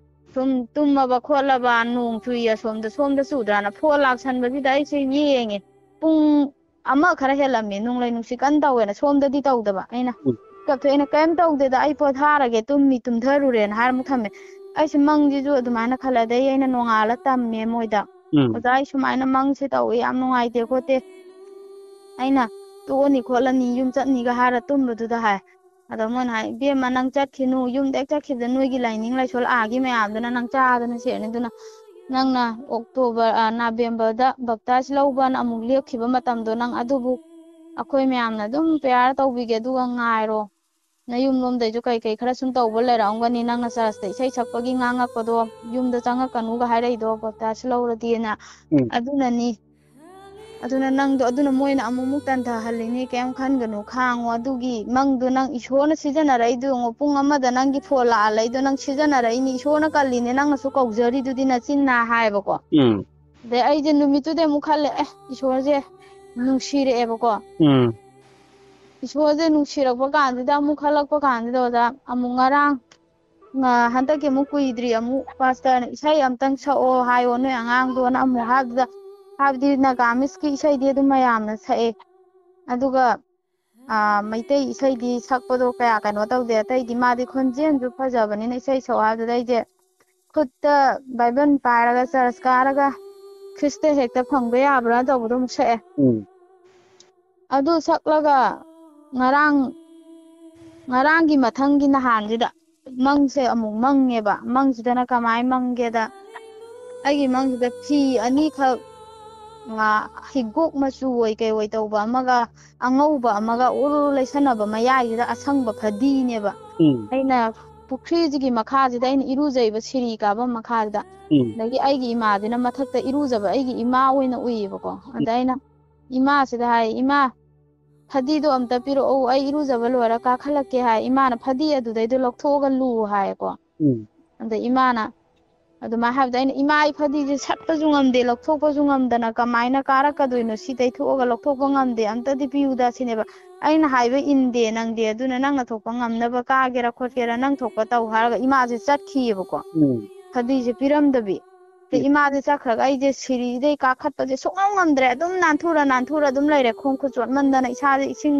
ꯁꯨꯝ ꯇꯨꯝꯃꯕ ꯈꯣꯠꯂꯕ, ꯅꯣꯡ ꯆꯨꯏ ꯑꯁꯣꯝꯗ, ꯁꯣꯝꯗ ꯆꯨꯗ꯭ꯔꯥꯅ ꯐꯣꯟ ꯂꯥꯛꯁꯟꯕꯁꯤꯗ ꯑꯩꯁꯦ ꯌꯦꯡꯉꯦ꯫ ꯄꯨꯡ ꯑꯃ ꯈꯔ ꯍꯦꯜꯂꯝꯃꯦ, ꯅꯣꯡꯂꯩ ꯅꯨꯡꯁꯤꯠ ꯀꯟꯅ ꯇꯧꯋꯦꯅ꯫ ꯁꯣꯝꯗꯗꯤ ꯇꯧꯗꯕ꯫ ꯑꯩꯅ ꯎꯝ꯫ ꯀꯞꯊꯣꯛꯑꯦ, "ꯑꯩꯅ ꯀꯔꯤꯝ ꯇꯧꯗꯦꯗ, ꯑꯩ ꯄꯣꯊꯥꯔꯒꯦ, ꯇꯨꯝꯃꯤ, ꯇꯨꯝꯊꯔꯨꯔꯦꯅ" ꯍꯥꯏꯔ ꯑꯃꯨꯛ ꯊꯝꯃꯦ꯫ ꯑꯩꯁꯦ ꯃꯪꯁꯤꯁꯨ ꯑꯗꯨꯃꯥꯏꯅ ꯈꯜꯂꯦ꯫ ꯑꯗꯩ ꯑꯩꯅ ꯅꯣꯡꯉꯥꯜꯂ ꯇꯝꯃꯦ ꯃꯣꯏꯗ, ꯎꯝ꯫ "ꯑꯣꯖꯥ, ꯑꯩ ꯁꯨꯃꯥꯏꯅ ꯃꯪꯁꯦ ꯇꯧꯋꯦ, ꯌꯥꯝ ꯅꯨꯡꯉꯥꯏꯇꯦ ꯈꯣꯠꯇꯦ, ꯑꯩꯅ ꯇꯣꯛꯑꯅꯤ ꯈꯣꯠꯂꯅꯤ, ꯌꯨꯝ ꯆꯠꯅꯤꯒ ꯍꯥꯏꯔ ꯇꯨꯝꯕꯗꯨꯗ" ꯍꯥꯏ꯫ ꯑꯗꯣ ꯃꯣꯏꯅ ꯍꯥꯏ, "ꯏꯕꯦꯝꯃ, ꯅꯪ ꯆꯠꯈꯤꯅꯨ, ꯌꯨꯝꯗ ꯍꯦꯛ ꯆꯠꯈꯤꯕꯗ ꯅꯣꯏꯒꯤ ꯂꯥꯏꯅꯤꯡ ꯂꯥꯏꯁꯣꯜ ꯑꯥꯒꯤ ꯃꯌꯥꯝꯗꯨꯅ ꯅꯪ ꯆꯥꯗꯅ ꯁꯤꯔꯅꯤ꯫ ꯑꯗꯨꯅ ꯅꯪꯅ ꯑꯣꯛꯇꯣꯕꯔ, ꯑ, ꯅꯕꯦꯝꯕꯔꯗ ꯕꯞꯇꯥꯏꯖ ꯂꯧꯕꯅ ꯑꯃꯨꯛ ꯂꯦꯞꯈꯤꯕ ꯃꯇꯝꯗꯣ, ꯅꯪ ꯑꯗꯨꯕꯨ ꯑꯩꯈꯣꯏ ꯃꯌꯥꯝꯅ ꯑꯗꯨꯝ ꯄ꯭ꯔꯦꯌꯔ ꯇꯧꯕꯤꯒꯦ, ꯑꯗꯨꯒ ꯉꯥꯏꯔꯣ꯫ ꯅꯌꯨꯝ ꯂꯣꯝꯗꯩꯁꯨ ꯀꯩ ꯀꯩ ꯈꯔ ꯁꯨꯝ ꯇꯧꯕ ꯂꯩꯔꯛꯑꯝꯒꯅꯤ, ꯅꯪꯅ ꯆꯔꯆꯇ ꯏꯁꯩ ꯁꯛꯄꯒꯤ ꯉꯥꯡꯉꯛꯄꯗꯣ, ꯌꯨꯝꯗ ꯆꯪꯉꯛꯀꯅꯨꯒ ꯍꯥꯏꯔꯛꯏꯗꯣ, ꯕꯞꯇꯥꯏꯖ ꯂꯧꯔꯗꯤꯅ꯫ ꯎꯝ꯫ ꯑꯗꯨꯅꯅꯤ꯫ ꯑꯗꯨꯅ ꯅꯪꯗꯣ, ꯑꯗꯨꯅ ꯃꯣꯏꯅ ꯑꯃꯨꯛꯃꯨꯛ ꯇꯟꯊꯍꯜꯂꯤꯅꯤ, ꯀꯩꯝ ꯈꯟꯒꯅꯨ, ꯈꯥꯡꯉꯣ꯫ ꯑꯗꯨꯒꯤ ꯃꯪꯗꯣ ꯅꯪ ꯏꯁꯣꯔꯅ ꯁꯤꯖꯤꯟꯅꯔꯛꯏꯗꯣ ꯌꯦꯡꯉꯣ, ꯄꯨꯡ ꯑꯃꯗ ꯅꯪꯒꯤ ꯐꯣꯟ ꯂꯥꯛꯍꯜꯂꯛꯏꯗꯣ ꯅꯪ ꯁꯤꯖꯤꯟꯅꯔꯛꯏꯅꯤ, ꯏꯁꯣꯔꯅ ꯀꯜꯂꯤꯅꯦ, ꯅꯪꯅꯁꯨ ꯀꯧꯖꯔꯤꯗꯨꯗꯤ ꯅꯆꯤꯟꯅ" ꯍꯥꯏꯌꯦꯕꯀꯣ꯫ ꯎꯝ꯫ ꯑꯗꯩ ꯑꯩꯁꯦ ꯅꯨꯃꯤꯠꯇꯨꯗꯩ ꯑꯃꯨꯛ ꯈꯜꯂꯦ, "ꯑꯦ, ꯏꯁꯣꯔꯁꯦ ꯅꯨꯡꯁꯤꯔꯛꯑꯦꯕꯀꯣ"꯫ ꯎꯝ꯫ ꯏꯁꯣꯔꯁꯦ ꯅꯨꯡꯁꯤꯔꯛꯄ ꯀꯥꯟꯁꯤꯗ, ꯑꯃꯨꯛ ꯈꯜꯂꯛꯄ ꯀꯥꯟꯁꯤꯗ, ꯑꯣꯖꯥ, ꯑꯃꯨꯛ ꯉꯔꯥꯡ, ꯉ-, ꯍꯟꯗꯛꯀꯤ ꯑꯃꯨꯛ ꯀꯨꯏꯗ꯭ꯔꯤ, ꯑꯃꯨꯛ ꯄꯥꯁꯇꯔꯅ ꯏꯁꯩ ꯑꯝꯇꯪ ꯁꯛꯑꯣ ꯍꯥꯏꯌꯣ ꯅꯣꯏ ꯑꯉꯥꯡꯗꯣꯅ ꯑꯃꯨꯛ ꯍꯥꯏꯕꯗ, ꯍꯥꯏꯕꯗꯤ ꯅꯥꯒꯥꯃꯤꯁꯀꯤ ꯏꯁꯩꯗꯤ ꯑꯗꯨꯝ ꯃꯌꯥꯝꯅ ꯁꯛꯑꯦ, ꯑꯗꯨꯒ ꯑꯥ, ꯃꯩꯇꯩ ꯏꯁꯩꯗꯤ ꯁꯛꯄꯗꯣ ꯀꯌꯥ ꯀꯩꯅꯣ ꯇꯧꯗꯦ꯫ ꯑꯇꯩꯗꯤ ꯃꯥꯗꯤ ꯈꯣꯟꯖꯦꯜꯁꯨ ꯐꯖꯕꯅꯤꯅ ꯏꯁꯩ ꯁꯛꯑꯣ ꯍꯥꯏꯕꯗꯨꯗ ꯑꯩꯁꯦ ꯈꯨꯠꯇ ꯕꯥꯏꯕꯜ ꯄꯥꯏꯔꯒ ꯆꯔꯆ ꯀꯥꯔꯒ "ꯈ꯭ꯔꯤꯁꯇ ꯍꯦꯛꯇ ꯐꯪꯕ ꯌꯥꯕ꯭ꯔꯥ" ꯇꯧꯕꯗꯣ ꯑꯃꯨꯛ ꯁꯛꯑꯦ꯫ ꯎꯝ꯫ ꯑꯗꯨ ꯁꯛꯂꯒ ꯉꯔꯥꯡ, ꯉꯔꯥꯡꯒꯤ ꯃꯊꯪꯒꯤ ꯅꯍꯥꯟꯁꯤꯗ ꯃꯪꯁꯦ ꯑꯃꯨꯛ ꯃꯪꯉꯦꯕ꯫ ꯃꯪꯁꯤꯗꯅ ꯀꯃꯥꯏ ꯃꯪꯒꯦꯗ, ꯑꯩꯒꯤ ꯃꯪꯁꯤꯗ ꯐꯤ ꯑꯅꯤꯈꯛ, ꯉꯥ, ꯍꯤꯒꯣꯛ ꯃꯆꯨ ꯑꯣꯏ ꯀꯩ ꯑꯣꯏ ꯇꯧꯕ ꯑꯃꯒ, ꯑꯉꯧꯕ ꯑꯃꯒ ꯎꯔꯨ ꯎꯔꯨ ꯂꯩꯁꯟꯅꯕ ꯃꯌꯥꯏꯁꯤꯗ ꯑꯁꯪꯕ ꯐꯗꯤꯅꯦꯕ꯫ ꯎꯝ꯫ ꯑꯩꯅ ꯄꯨꯈ꯭ꯔꯤꯁꯤꯒꯤ ꯃꯈꯥꯁꯤꯗ ꯑꯩꯅ ꯏꯔꯨꯖꯩꯕ, ꯁꯤꯔꯤ ꯀꯥꯐꯝ ꯃꯈꯥꯁꯤꯗ꯫ ꯎꯝ꯫ ꯑꯗꯒꯤ ꯑꯩꯒꯤ ꯏꯃꯥꯁꯤꯅ ꯃꯊꯛꯇ ꯏꯔꯨꯖꯕ ꯑꯩꯒꯤ ꯏꯃꯥ ꯑꯣꯏꯅ ꯎꯏꯌꯦꯕꯀꯣ꯫ ꯑꯗ ꯑꯩꯅ ꯏꯃꯥꯁꯤꯗ ꯍꯥꯏ, "ꯏꯃꯥ, ꯐꯗꯤꯗꯣ ꯑꯝꯇ ꯄꯤꯔꯛꯎ, ꯑꯩ ꯏꯔꯨꯖꯕ ꯂꯣꯏꯔ ꯀꯥꯈꯠꯂꯛꯀꯦ" ꯍꯥꯏ꯫ ꯏꯃꯥꯅ "ꯐꯗꯤ ꯑꯗꯨꯗꯩꯗꯣ ꯂꯧꯊꯣꯛꯑꯒ ꯂꯨ" ꯍꯥꯏꯌꯦꯀꯣ꯫ ꯎꯝ꯫ ꯑꯗ ꯏꯃꯥꯅ ꯑꯗꯨꯃꯥꯏꯅ ꯍꯥꯏꯕꯗ ꯑꯩꯅ, "ꯏꯃꯥ, ꯑꯩ ꯐꯗꯤꯁꯦ ꯁꯠꯄꯁꯨ ꯉꯝꯗꯦ, ꯂꯧꯊꯣꯛꯄꯁꯨ ꯉꯝꯗꯅ ꯀꯃꯥꯏꯅ ꯀꯥꯔꯛꯀꯗꯣꯏꯅꯣ? ꯁꯤ ꯇꯩꯊꯣꯛꯑꯒ ꯂꯧꯊꯣꯛꯄ ꯉꯝꯗꯦ, ꯑꯝꯇꯗꯤ ꯄꯤꯌꯨꯗ" ꯁꯤꯅꯦꯕ꯫ ꯑꯩꯅ ꯍꯥꯏꯕ ꯏꯟꯗꯦ ꯅꯪꯗꯤ, ꯑꯗꯨꯅ ꯅꯪꯅ ꯊꯣꯛꯄ ꯉꯝꯅꯕ ꯀꯥꯒꯦꯔꯥ ꯈꯣꯠꯀꯦꯔꯥ ꯅꯪ ꯊꯣꯛꯄ ꯇꯧ ꯍꯥꯏꯔꯒ ꯏꯃꯥꯁꯦ ꯆꯠꯈꯤꯌꯦꯕꯀꯣ꯫ ꯎꯝ꯫ ꯐꯗꯤꯁꯦ ꯄꯤꯔꯝꯗꯕꯤ꯫ ꯑꯗꯩ ꯎꯝ꯫ ꯏꯃꯥꯁꯦ ꯆꯠꯈ꯭ꯔꯒ ꯑꯩꯁꯦ ꯁꯤꯔꯤꯗꯩ ꯀꯥꯈꯠꯄꯁꯦ ꯁꯨꯡꯉꯝ ꯉꯝꯗ꯭ꯔꯦ꯫ ꯑꯗꯨꯝ ꯅꯥꯟꯊꯨꯔ ꯅꯥꯟꯊꯨꯔ ꯑꯗꯨꯝ ꯂꯩꯔꯦ꯫ ꯈꯣꯡ ꯈꯨꯠ ꯆꯣꯠꯃꯟꯗꯅ ꯏꯁꯥꯁꯦ ꯏꯁꯤꯡ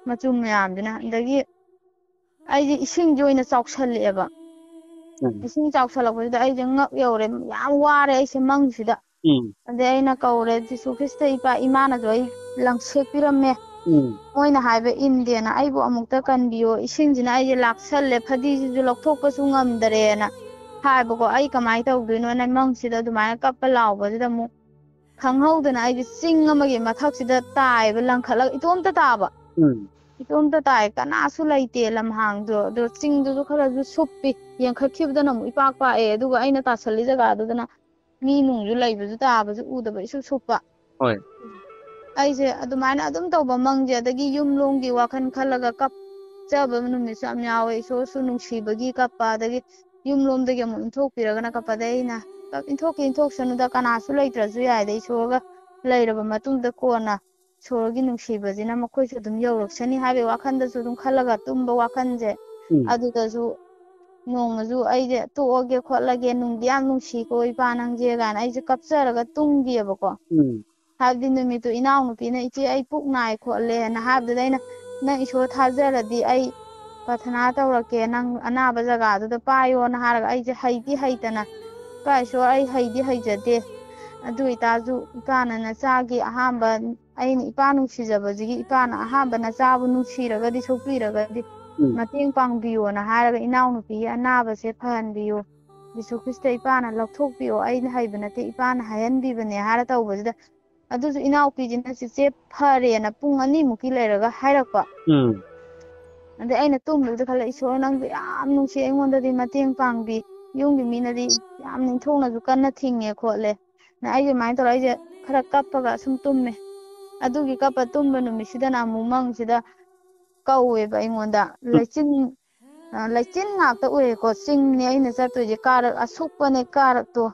ꯃꯆꯨꯝ ꯃꯌꯥꯝꯁꯤꯅ꯫ ꯑꯗꯒꯤ ꯑꯩꯁꯦ ꯏꯁꯤꯡꯁꯦ ꯑꯣꯏꯅ ꯆꯥꯎꯁꯜꯂꯛꯑꯦꯕ꯫ ꯎꯝ꯫ ꯏꯁꯤꯡ ꯆꯥꯎꯁꯜꯂꯛꯄꯁꯤꯗ ꯑꯩꯁꯦ ꯉꯛ ꯌꯧꯔꯦ꯫ ꯌꯥꯝ ꯋꯥꯔꯦ ꯑꯩꯁꯦ ꯃꯪꯁꯤꯗ꯫ ꯎꯝ꯫ ꯑꯗꯩ ꯑꯩꯅ ꯀꯧꯔꯦ, "ꯖꯤꯁꯨ ꯈ꯭ꯔꯤꯁꯇ ꯏꯄꯥ", ꯏꯃꯥꯅꯁꯨ ꯑꯩ ꯂꯪꯁꯦꯛꯄꯤꯔꯝꯃꯦ꯫ ꯎꯝ꯫ ꯃꯣꯏꯅ ꯍꯥꯏꯕ ꯏꯟꯗꯦꯅ ꯑꯩꯕꯨ ꯑꯃꯨꯛꯇ ꯀꯟꯕꯤꯌꯣ, ꯏꯁꯤꯡꯁꯤꯅ ꯑꯩꯁꯦ ꯂꯥꯛꯁꯜꯂꯦ, ꯐꯗꯤꯁꯤꯁꯨ ꯂꯧꯊꯣꯛꯄꯁꯨ ꯉꯝꯗꯔꯦꯅ ꯍꯥꯏꯕꯀꯣ꯫ ꯑꯩ ꯀꯃꯥꯏꯅ ꯇꯧꯗꯣꯏꯅꯣꯅ ꯃꯪꯁꯤꯗ ꯑꯗꯨꯃꯥꯏꯅ ꯀꯞꯄ ꯂꯥꯎꯕꯁꯤꯗ ꯑꯃꯨꯛ ꯈꯪꯍꯧꯗꯅ ꯑꯩꯁꯦ ꯆꯤꯡ ꯑꯃꯒꯤ ꯃꯊꯛꯁꯤꯗ ꯇꯥꯏꯑꯕ, ꯂꯪꯈꯠꯂꯒ ꯏꯇꯣꯝꯇ ꯇꯥꯕ꯫ ꯎꯝ꯫ ꯏꯇꯣꯝꯇ ꯇꯥꯏ, ꯀꯅꯥꯁꯨ ꯂꯩꯇꯦ ꯂꯝꯍꯥꯡꯗꯣ꯫ ꯑꯗꯣ ꯆꯤꯡꯗꯨꯁꯨ ꯈꯔꯁꯨ ꯁꯨꯞꯄꯤ, ꯌꯦꯡꯈꯠꯈꯤꯕꯗꯅ ꯑꯃꯨꯛ ꯏꯄꯥꯛ ꯄꯥꯛꯑꯦ, ꯑꯗꯨꯒ ꯑꯩꯅ ꯇꯥꯁꯜꯂꯤ ꯖꯒꯥꯗꯨꯗꯅ ꯃꯤ ꯅꯨꯡꯁꯨ ꯂꯩꯕꯁꯨ ꯇꯥꯕꯁꯨ ꯎꯗꯕ, ꯏꯁꯨꯞ ꯁꯨꯞꯄ꯫ ꯍꯣꯏ꯫ ꯑꯩꯁꯦ ꯑꯗꯨꯃꯥꯏꯅ ꯑꯗꯨꯝ ꯇꯧꯕ ꯃꯪꯁꯦ, ꯑꯗꯒꯤ ꯌꯨꯝ ꯂꯣꯝꯒꯤ ꯋꯥꯈꯜ ꯈꯜꯂꯒ ꯀꯞꯆꯕ ꯅꯨꯃꯤꯠꯁꯨ ꯌꯥꯝ ꯌꯥꯎꯋꯦ꯫ ꯏꯁꯣꯔꯁꯨ ꯅꯨꯡꯁꯤꯕꯒꯤ ꯀꯞꯄ, ꯑꯗꯒꯤ ꯌꯨꯝ ꯂꯣꯝꯗꯒꯤ ꯑꯃꯨꯛ ꯏꯟꯊꯣꯛꯄꯤꯔꯒꯅ ꯀꯞꯄ꯫ ꯑꯗꯩ ꯑꯩꯅ, "ꯏꯟꯊꯣꯛꯀꯦ ꯏꯟꯊꯣꯛꯁꯅꯨꯗ, ꯀꯅꯥꯁꯨ ꯂꯩꯇ꯭ꯔꯁꯨ ꯌꯥꯏꯗ, ꯏꯁꯣꯔꯒ ꯂꯩꯔꯕ ꯃꯇꯨꯡꯗ ꯀꯣꯟꯅ ꯏꯁꯣꯔꯒꯤ ꯅꯨꯡꯁꯤꯕꯁꯤꯅ ꯃꯈꯣꯏꯁꯨ ꯑꯗꯨꯝ ꯌꯧꯔꯛꯁꯅꯤ ꯍꯥꯏꯕꯒꯤ ꯋꯥꯈꯜꯗꯁꯨ ꯑꯗꯨꯝ ꯈꯜꯂꯒ ꯇꯨꯝꯕ ꯋꯥꯈꯜꯁꯦ꯫ ꯎꯝ꯫ ꯑꯗꯨꯗꯁꯨ ꯅꯣꯡꯃꯁꯨ ꯑꯩꯁꯦ ꯇꯣꯛꯑꯒꯦ ꯈꯣꯠꯂꯒꯦ, ꯅꯨꯡꯗꯤ ꯌꯥꯝ ꯅꯨꯡꯁꯤꯀꯣ ꯏꯄꯥ ꯅꯪꯁꯦ ꯀꯥꯏꯅ ꯑꯩꯁꯦ ꯀꯞꯆꯔꯒ ꯇꯨꯝꯈꯤꯑꯕꯀꯣ꯫ ꯎꯝ꯫ ꯍꯥꯏꯕꯗꯤ ꯅꯨꯃꯤꯠꯇꯨ ꯏꯅꯥꯎꯅꯨꯄꯤꯅ "ꯏꯆꯦ, ꯑꯩ ꯄꯨꯛ ꯅꯥꯏ ꯈꯣꯠꯂꯦꯅ" ꯍꯥꯏꯕꯗꯨꯗ ꯑꯩꯅ "ꯅꯪ ꯏꯁꯣꯔ ꯊꯥꯖꯔꯗꯤ ꯑꯩ ꯄ꯭ꯔꯊꯅꯥ ꯇꯧꯔꯛꯀꯦ, ꯅꯪ ꯑꯅꯥꯕ ꯖꯒꯥꯗꯨꯗ ꯄꯥꯏꯌꯣꯅ" ꯍꯥꯏꯔꯒ ꯑꯩꯁꯦ ꯍꯩꯗꯤ ꯍꯩꯇꯅ, "ꯏꯄꯥ ꯏꯁꯣꯔ, ꯑꯩ ꯍꯩꯗꯤ ꯍꯩꯖꯗꯦ, ꯑꯗꯨ ꯑꯣꯏꯇꯥꯔꯁꯨ ꯏꯄꯥꯅ ꯅꯆꯥꯒꯤ ꯑꯍꯥꯟꯕ, ꯑꯩꯅ ꯏꯄꯥ ꯅꯨꯡꯁꯤꯖꯕꯁꯤꯒꯤ ꯏꯄꯥꯅ ꯑꯍꯥꯟꯕ ꯅꯆꯥꯕꯨ ꯅꯨꯡꯁꯤꯔꯒꯗꯤ, ꯁꯣꯛꯄꯤꯔꯒꯗꯤ ꯎꯝ꯫ ꯃꯇꯦꯡ ꯄꯥꯡꯕꯤꯌꯣꯅ" ꯍꯥꯏꯔꯒ "ꯏꯅꯥꯎꯅꯨꯄꯤꯒꯤ ꯑꯅꯥꯕꯁꯦ ꯐꯍꯟꯕꯤꯌꯨ, ꯖꯤꯁꯨ ꯈ꯭ꯔꯤꯁꯇ ꯏꯄꯥꯅ ꯂꯧꯊꯣꯛꯄꯤꯌꯣ, ꯑꯩꯅ ꯍꯩꯕ ꯅꯠꯇꯦ, ꯏꯄꯥꯅ ꯍꯥꯏꯍꯟꯕꯤꯕꯅꯦ" ꯍꯥꯏꯔ ꯇꯧꯕꯁꯤꯗ, ꯑꯗꯨꯁꯨ ꯏꯅꯥꯎꯄꯤꯁꯤꯅ "ꯆꯤꯆꯦ ꯐꯔꯦꯅ" ꯄꯨꯡ ꯑꯅꯤꯃꯨꯛꯀꯤ ꯂꯩꯔꯒ ꯍꯥꯏꯔꯛꯄ꯫ ꯎꯝ꯫ ꯑꯗꯩ ꯑꯩꯅ ꯇꯨꯝꯕꯗꯨꯗ ꯈꯜꯂꯦ, "ꯏꯁꯣꯔ ꯅꯪꯁꯦ ꯌꯥꯝ ꯅꯨꯡꯁꯤ, ꯑꯩꯉꯣꯟꯗꯗꯤ ꯃꯇꯦꯡ ꯄꯥꯡꯕꯤ, ꯌꯨꯝꯒꯤ ꯃꯤꯅꯗꯤ ꯌꯥꯝ ꯅꯤꯡꯊꯧꯅꯁꯨ ꯀꯟꯅ ꯊꯤꯡꯉꯦ ꯈꯣꯠꯂꯦ" ꯅ ꯑꯩꯁꯦ ꯑꯗꯨꯃꯥꯏꯅ ꯇꯧꯔ ꯑꯩꯁꯦ ꯈꯔ ꯀꯞꯄꯒ ꯁꯨꯝ ꯇꯨꯝꯃꯦ꯫ ꯑꯗꯨꯒꯤ ꯀꯞꯄ ꯇꯨꯝꯕ ꯅꯨꯃꯤꯠꯁꯤꯗꯅ ꯑꯃꯨꯛ ꯃꯪꯁꯤꯗ ꯀꯧꯋꯦꯕ ꯑꯩꯉꯣꯟꯗ, ꯂꯩꯆꯤꯟ, ꯑ, ꯂꯩꯆꯤꯟ ꯉꯥꯛꯇ ꯎꯏꯌꯦꯀꯣ꯫ ꯆꯤꯡꯅꯦ ꯑꯩꯅ ꯆꯠꯇꯣꯏꯁꯦ, ꯀꯥꯔꯛ ꯑꯁꯨꯛꯄꯅꯦ ꯀꯥꯔꯛꯇꯣ꯫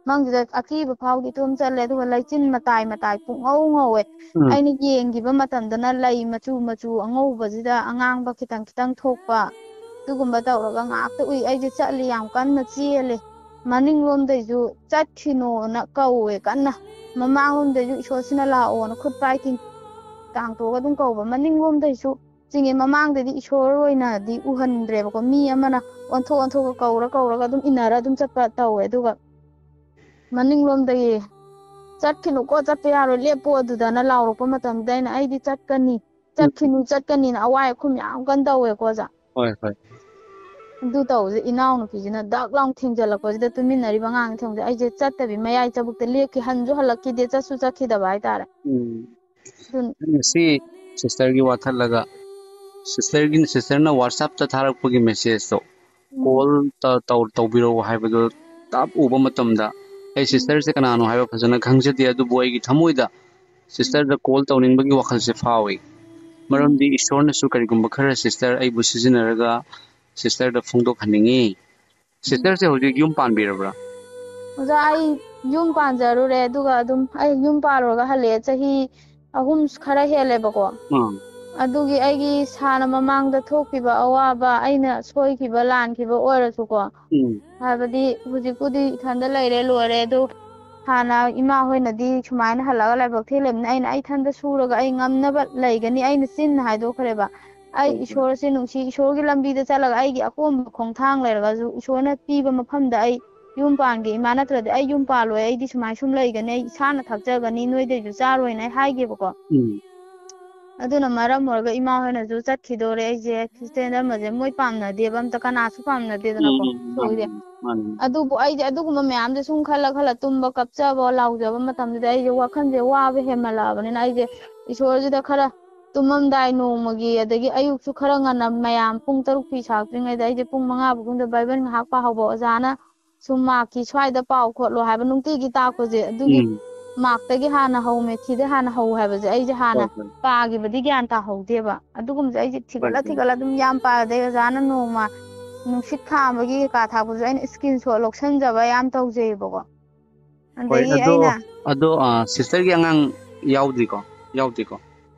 ꯃꯪꯁꯤꯗ ꯑꯀꯤꯕ ꯐꯥꯎꯗꯤ ꯏꯇꯣꯝ ꯆꯠꯂꯦ, ꯑꯗꯨꯒ ꯂꯩꯆꯤꯟ ꯃꯇꯥꯏ ꯃꯇꯥꯏ ꯄꯨꯡꯉꯧ ꯉꯧꯋꯦ꯫ ꯎꯝ꯫ ꯑꯩꯅ ꯌꯦꯡꯈꯤꯕ ꯃꯇꯝꯗꯅ ꯂꯩ ꯃꯆꯨ ꯃꯆꯨ ꯑꯉꯧꯕꯁꯤꯗ ꯑꯉꯥꯡꯕ ꯈꯤꯇꯪ ꯈꯤꯇꯪ ꯊꯣꯛꯄ, ꯑꯗꯨꯒꯨꯝꯕ ꯇꯧꯔꯒ ꯉꯥꯛꯇ ꯎꯏ꯫ ꯑꯩꯁꯦ ꯆꯠꯂꯤ, ꯌꯥꯝ ꯀꯟꯅ ꯆꯦꯜꯂꯦ꯫ ꯃꯅꯤꯡꯂꯣꯝꯗꯩꯁꯨ "ꯆꯠꯈꯤꯅꯣꯅ" ꯀꯧꯋꯦ ꯀꯟꯅ꯫ ꯃꯃꯥꯡꯂꯣꯝꯗꯩꯁꯨ "ꯏꯁꯣꯔꯁꯤꯅ ꯂꯥꯛꯑꯣꯅ" ꯈꯨꯠ ꯄꯥꯏ ꯇꯤꯡ ꯇꯥꯡꯊꯣꯛꯑꯒ ꯑꯗꯨꯝ ꯀꯧꯕ꯫ ꯃꯅꯤꯡꯂꯣꯝꯗꯩꯁꯨ ꯆꯤꯡꯉꯦ꯫ ꯃꯃꯥꯡꯗꯗꯤ ꯏꯁꯣꯔ ꯑꯣꯏꯅꯗꯤ ꯎꯍꯟꯗ꯭ꯔꯦꯕꯀꯣ꯫ ꯃꯤ ꯑꯃꯅ ꯑꯣꯟꯊꯣꯛ ꯑꯣꯟꯊꯣꯛꯑ ꯀꯧꯔ ꯀꯧꯔꯒ ꯑꯗꯨꯝ ꯏꯟꯅꯔ ꯑꯗꯨꯝ ꯆꯠꯄ ꯇꯧꯋꯦ꯫ ꯑꯗꯨꯒ ꯃꯅꯤꯡꯂꯣꯝꯗꯒꯤ "ꯆꯠꯈꯤꯅꯨꯀꯣ, ꯆꯠꯄ ꯌꯥꯔꯣꯏ, ꯂꯦꯞꯄꯣ ꯑꯗꯨꯗꯅ" ꯂꯥꯎꯔꯛꯄ ꯃꯇꯝꯗ ꯑꯩꯅ "ꯑꯩꯗꯤ ꯆꯠꯀꯅꯤ, ꯆꯠꯈꯤꯅꯨ, ꯆꯠꯀꯅꯤꯅ" ꯑꯋꯥꯏ ꯑꯈꯨꯝ ꯌꯥꯝ ꯀꯟꯅ ꯇꯧꯋꯦꯀꯣ ꯑꯣꯖꯥ꯫ ꯍꯣꯏ, ꯍꯣꯏ꯫ ꯑꯗꯨ ꯇꯧꯕꯁꯦ ꯏꯅꯥꯎꯅꯨꯄꯤꯁꯤꯅ ꯗꯛ ꯂꯥꯎ ꯊꯦꯡꯖꯜꯂꯛꯄꯁꯤꯗ, ꯇꯨꯃꯤꯟꯅꯔꯤꯕ ꯑꯉꯥꯡꯁꯦ ꯊꯦꯡꯖ-, ꯑꯩꯁꯦ ꯆꯠꯇꯕꯤ ꯃꯌꯥꯏ ꯆꯕꯨꯛꯇ ꯂꯦꯞꯈꯤ, ꯍꯟꯁꯨ ꯍꯜꯂꯛꯈꯤꯗꯦ, ꯆꯠꯁꯨ ꯆꯠꯈꯤꯗꯕ ꯍꯥꯏꯇꯥꯔꯦ꯫ ꯎꯝ꯫ ꯑꯗꯨꯅ ꯉꯁꯤ ꯁꯤꯁꯇꯔꯒꯤ ꯋꯥꯊꯠꯂꯒ, ꯁꯤꯁꯇꯔꯒꯤ, ꯁꯤꯁꯇꯔꯅ WhatsApp-ꯇ ꯊꯥꯔꯛꯄꯒꯤ message-ꯇꯣ, ꯎꯝ꯫ Call ꯇ-, ꯇꯧ-, ꯇꯧꯕꯤꯔꯛꯎ ꯍꯥꯏꯕꯗꯣ ꯇꯞ ꯎꯕ ꯃꯇꯝꯗ, ꯑꯩ ꯎꯝ꯫ ꯁꯤꯁꯇꯔꯁꯦ ꯀꯅꯥꯅꯣ ꯍꯥꯏꯕ ꯐꯖꯅ ꯈꯪꯖꯗꯦ, ꯑꯗꯨꯕꯨ ꯑꯩꯒꯤ ꯊꯃꯣꯏꯗ ꯁꯤꯁꯇꯔꯗ call ꯇꯧꯅꯤꯡꯕꯒꯤ ꯋꯥꯈꯜꯁꯦ ꯐꯥꯎꯏ꯫ ꯎꯝ꯫ ꯃꯔꯝꯗꯤ ꯏꯁꯣꯔꯅꯁꯨ ꯀꯔꯤꯒꯨꯝꯕ ꯈꯔ ꯁꯤꯁꯇꯔ ꯑꯩꯕꯨ ꯁꯤꯖꯤꯟꯅꯔꯒ ꯁꯤꯁꯇꯔꯗ ꯐꯣꯡꯗꯣꯛꯍꯟꯅꯤꯡꯉꯤ꯫ ꯁꯤꯁꯇꯔꯁꯦ ꯍꯧꯖꯤꯛ ꯌꯨꯝ ꯄꯥꯟꯕꯤꯔꯕ꯭ꯔꯥ? ꯑꯣꯖꯥ, ꯑꯩ ꯌꯨꯝ ꯄꯥꯟꯖꯔꯨꯔꯦ, ꯑꯗꯨꯒ ꯑꯗꯨꯝ ꯑꯩ ꯌꯨꯝ ꯄꯥꯜꯂꯨꯔꯒ ꯍꯜꯂꯛꯑꯦ꯫ ꯆꯍꯤ ꯑꯍꯨꯝ ꯈꯔ ꯍꯦꯜꯂꯦꯕꯀꯣ꯫ ꯎꯝ ꯑꯗꯨꯒꯤ ꯑꯩꯒꯤ ꯁꯥꯅ ꯃꯃꯥꯡꯗ ꯊꯣꯛꯈꯤꯕ ꯑꯋꯥꯕ, ꯑꯩꯅ ꯁꯣꯏꯈꯤꯕ ꯂꯥꯟꯈꯤꯕ ꯑꯣꯏꯔꯁꯨꯀꯣ, ꯎꯝ ꯍꯥꯏꯕꯗꯤ ꯍꯧꯖꯤꯛꯄꯨꯗꯤ ꯏꯊꯟꯗ ꯂꯩꯔꯦ, ꯂꯣꯏꯔꯦ꯫ ꯑꯗꯨ ꯍꯥꯟꯅ ꯏꯃꯥ ꯍꯣꯏꯅꯗꯤ ꯁꯨꯃꯥꯏꯅ ꯍꯜꯂꯒ ꯂꯥꯏꯕꯛ ꯊꯤꯍꯜꯂꯕꯅꯤꯅ, ꯑꯩꯅ ꯑꯩ ꯏꯊꯟꯗ ꯁꯨꯔꯒ ꯑꯩ ꯉꯝꯅꯕ ꯂꯩꯒꯅꯤ, ꯑꯩꯅ ꯆꯤꯟꯅ ꯍꯥꯏꯗꯣꯛꯈ꯭ꯔꯦꯕ꯫ ꯑꯩ ꯍꯣꯏ ꯍꯣꯏ ꯏꯁꯣꯔꯁꯦ ꯅꯨꯡꯁꯤ, ꯏꯁꯣꯔꯒꯤ ꯂꯝꯕꯤꯗ ꯆꯠꯂꯒ ꯑꯩꯒꯤ ꯑꯀꯣꯝꯕ ꯈꯣꯡꯊꯥꯡ ꯂꯩꯔꯒꯁꯨ ꯏꯁꯣꯔꯅ ꯄꯤꯕ ꯃꯐꯝꯗ ꯑꯩ ꯌꯨꯝ ꯄꯥꯟꯒꯦ ꯏꯃꯥ, ꯅꯠꯇ꯭ꯔꯗꯤ ꯑꯩ ꯌꯨꯝ ꯄꯥꯜꯂꯣꯏ, ꯑꯩꯗꯤ ꯁꯨꯃꯥꯏ ꯁꯨꯝ ꯂꯩꯒꯅꯤ, ꯑꯩ ꯏꯁꯥꯅ ꯊꯛꯆꯒꯅꯤ, ꯅꯣꯏꯗꯩꯁꯨ ꯆꯥꯔꯣꯏꯅ ꯑꯩ ꯍꯥꯏꯒꯦꯕꯀꯣ꯫ ꯎꯝ ꯑꯗꯨꯅ ꯃꯔꯝ ꯑꯣꯏꯔꯒ ꯏꯃꯥ ꯍꯣꯏꯅꯁꯨ ꯆꯠꯈꯤꯗꯣꯔꯦ, ꯑꯩꯁꯦ ꯈ꯭ꯔꯤꯁꯇꯦꯟ ꯙꯔꯃꯁꯦ ꯃꯣꯏ ꯄꯥꯝꯅꯗꯦꯕ, ꯑꯝꯇ ꯀꯅꯥꯁꯨ ꯄꯥꯝꯅꯗꯦꯗꯅꯀꯣ꯫ ꯎꯝ ꯎꯝ ꯃꯥꯅꯤ ꯁꯣꯏꯗꯦ꯫ ꯃꯥꯅꯤ ꯑꯗꯨꯕꯨ ꯑꯩꯁꯦ ꯑꯗꯨꯒꯨꯝꯕ ꯃꯌꯥꯝꯁꯦ ꯁꯨꯝ ꯈꯜꯂ ꯈꯜꯂ ꯇꯨꯝꯕ, ꯀꯞꯆꯕ, ꯂꯥꯎꯖꯕ ꯃꯇꯝꯗꯨꯗ ꯑꯩꯁꯦ ꯋꯥꯈꯜꯁꯦ ꯋꯥꯕ ꯍꯦꯟꯃꯜꯂꯛꯑꯕꯅꯤꯅ, ꯑꯩꯁꯦ ꯏꯁꯣꯔꯁꯤꯗ ꯈꯔ ꯇꯨꯝꯃꯝꯗꯥꯏ ꯅꯣꯡꯃꯒꯤ, ꯑꯗꯒꯤ ꯑꯌꯨꯛꯁꯨ ꯈꯔ ꯉꯟꯅ ꯃꯌꯥꯝ ꯄꯨꯡ ꯇꯔꯨꯛ ꯐꯤ ꯁꯥꯔꯛꯇ꯭ꯔꯤꯉꯩꯗ ꯑꯩꯁꯦ ꯄꯨꯡ ꯃꯉꯥ ꯐꯥꯎꯗ ꯕꯥꯏꯕꯜ ꯉꯥꯏꯍꯥꯛ ꯄꯥꯍꯧꯕ, ꯑꯣꯖꯥꯅ ꯁꯨꯝ ꯃꯥꯔꯛꯀꯤ ꯁ꯭ꯋꯥꯏꯗ ꯄꯥꯎ ꯈꯣꯠꯂꯣ ꯍꯥꯏꯕ ꯅꯨꯡꯇꯤꯒꯤ ꯇꯥꯛꯄꯁꯦ, ꯑꯗꯨꯒꯤ ꯎꯝ ꯃꯥꯔꯛꯇꯒꯤ ꯍꯥꯟꯅ ꯍꯧ, ꯃꯦꯊꯤꯗ ꯍꯥꯟꯅ ꯍꯧ ꯍꯥꯏꯕꯁꯦ ꯑꯩꯁꯦ ꯍꯥꯟꯅ ꯍꯣꯏ ꯍꯣꯏ ꯄꯥꯈꯤꯕꯗꯤ ꯒ꯭ꯌꯥꯟ ꯇꯥꯍꯧꯗꯦꯕ꯫ ꯑꯗꯨꯒꯨꯝꯕꯁꯦ ꯑꯩꯁꯦ ꯍꯣꯏ ꯊꯤꯒꯠꯂ ꯍꯣꯏ ꯊꯤꯒꯠꯂ ꯑꯗꯨꯝ ꯌꯥꯝ ꯄꯥꯗꯩ꯫ ꯑꯣꯖꯥꯅ ꯅꯣꯡꯃ ꯅꯨꯡꯁꯤꯠ ꯈꯥꯝꯕꯒꯤ ꯀꯩꯀꯥ ꯊꯥꯛꯄꯁꯨ ꯑꯩꯅ ꯏꯁꯀ꯭ꯔꯤꯟ ꯁꯣꯠ ꯂꯧꯁꯟꯖꯕ ꯌꯥꯝ ꯇꯧꯖꯩꯌꯦꯕꯀꯣ꯫ ꯍꯣꯏ ꯑꯗꯒꯤ ꯑꯗꯣ ꯑꯩꯅ ꯑꯗꯣ ꯁꯤꯁꯇꯔꯒꯤ ꯑꯉꯥꯡ ꯌꯥꯎꯗ꯭ꯔꯤꯀꯣ? ꯌꯥꯎꯗ꯭ꯔꯤꯀꯣ?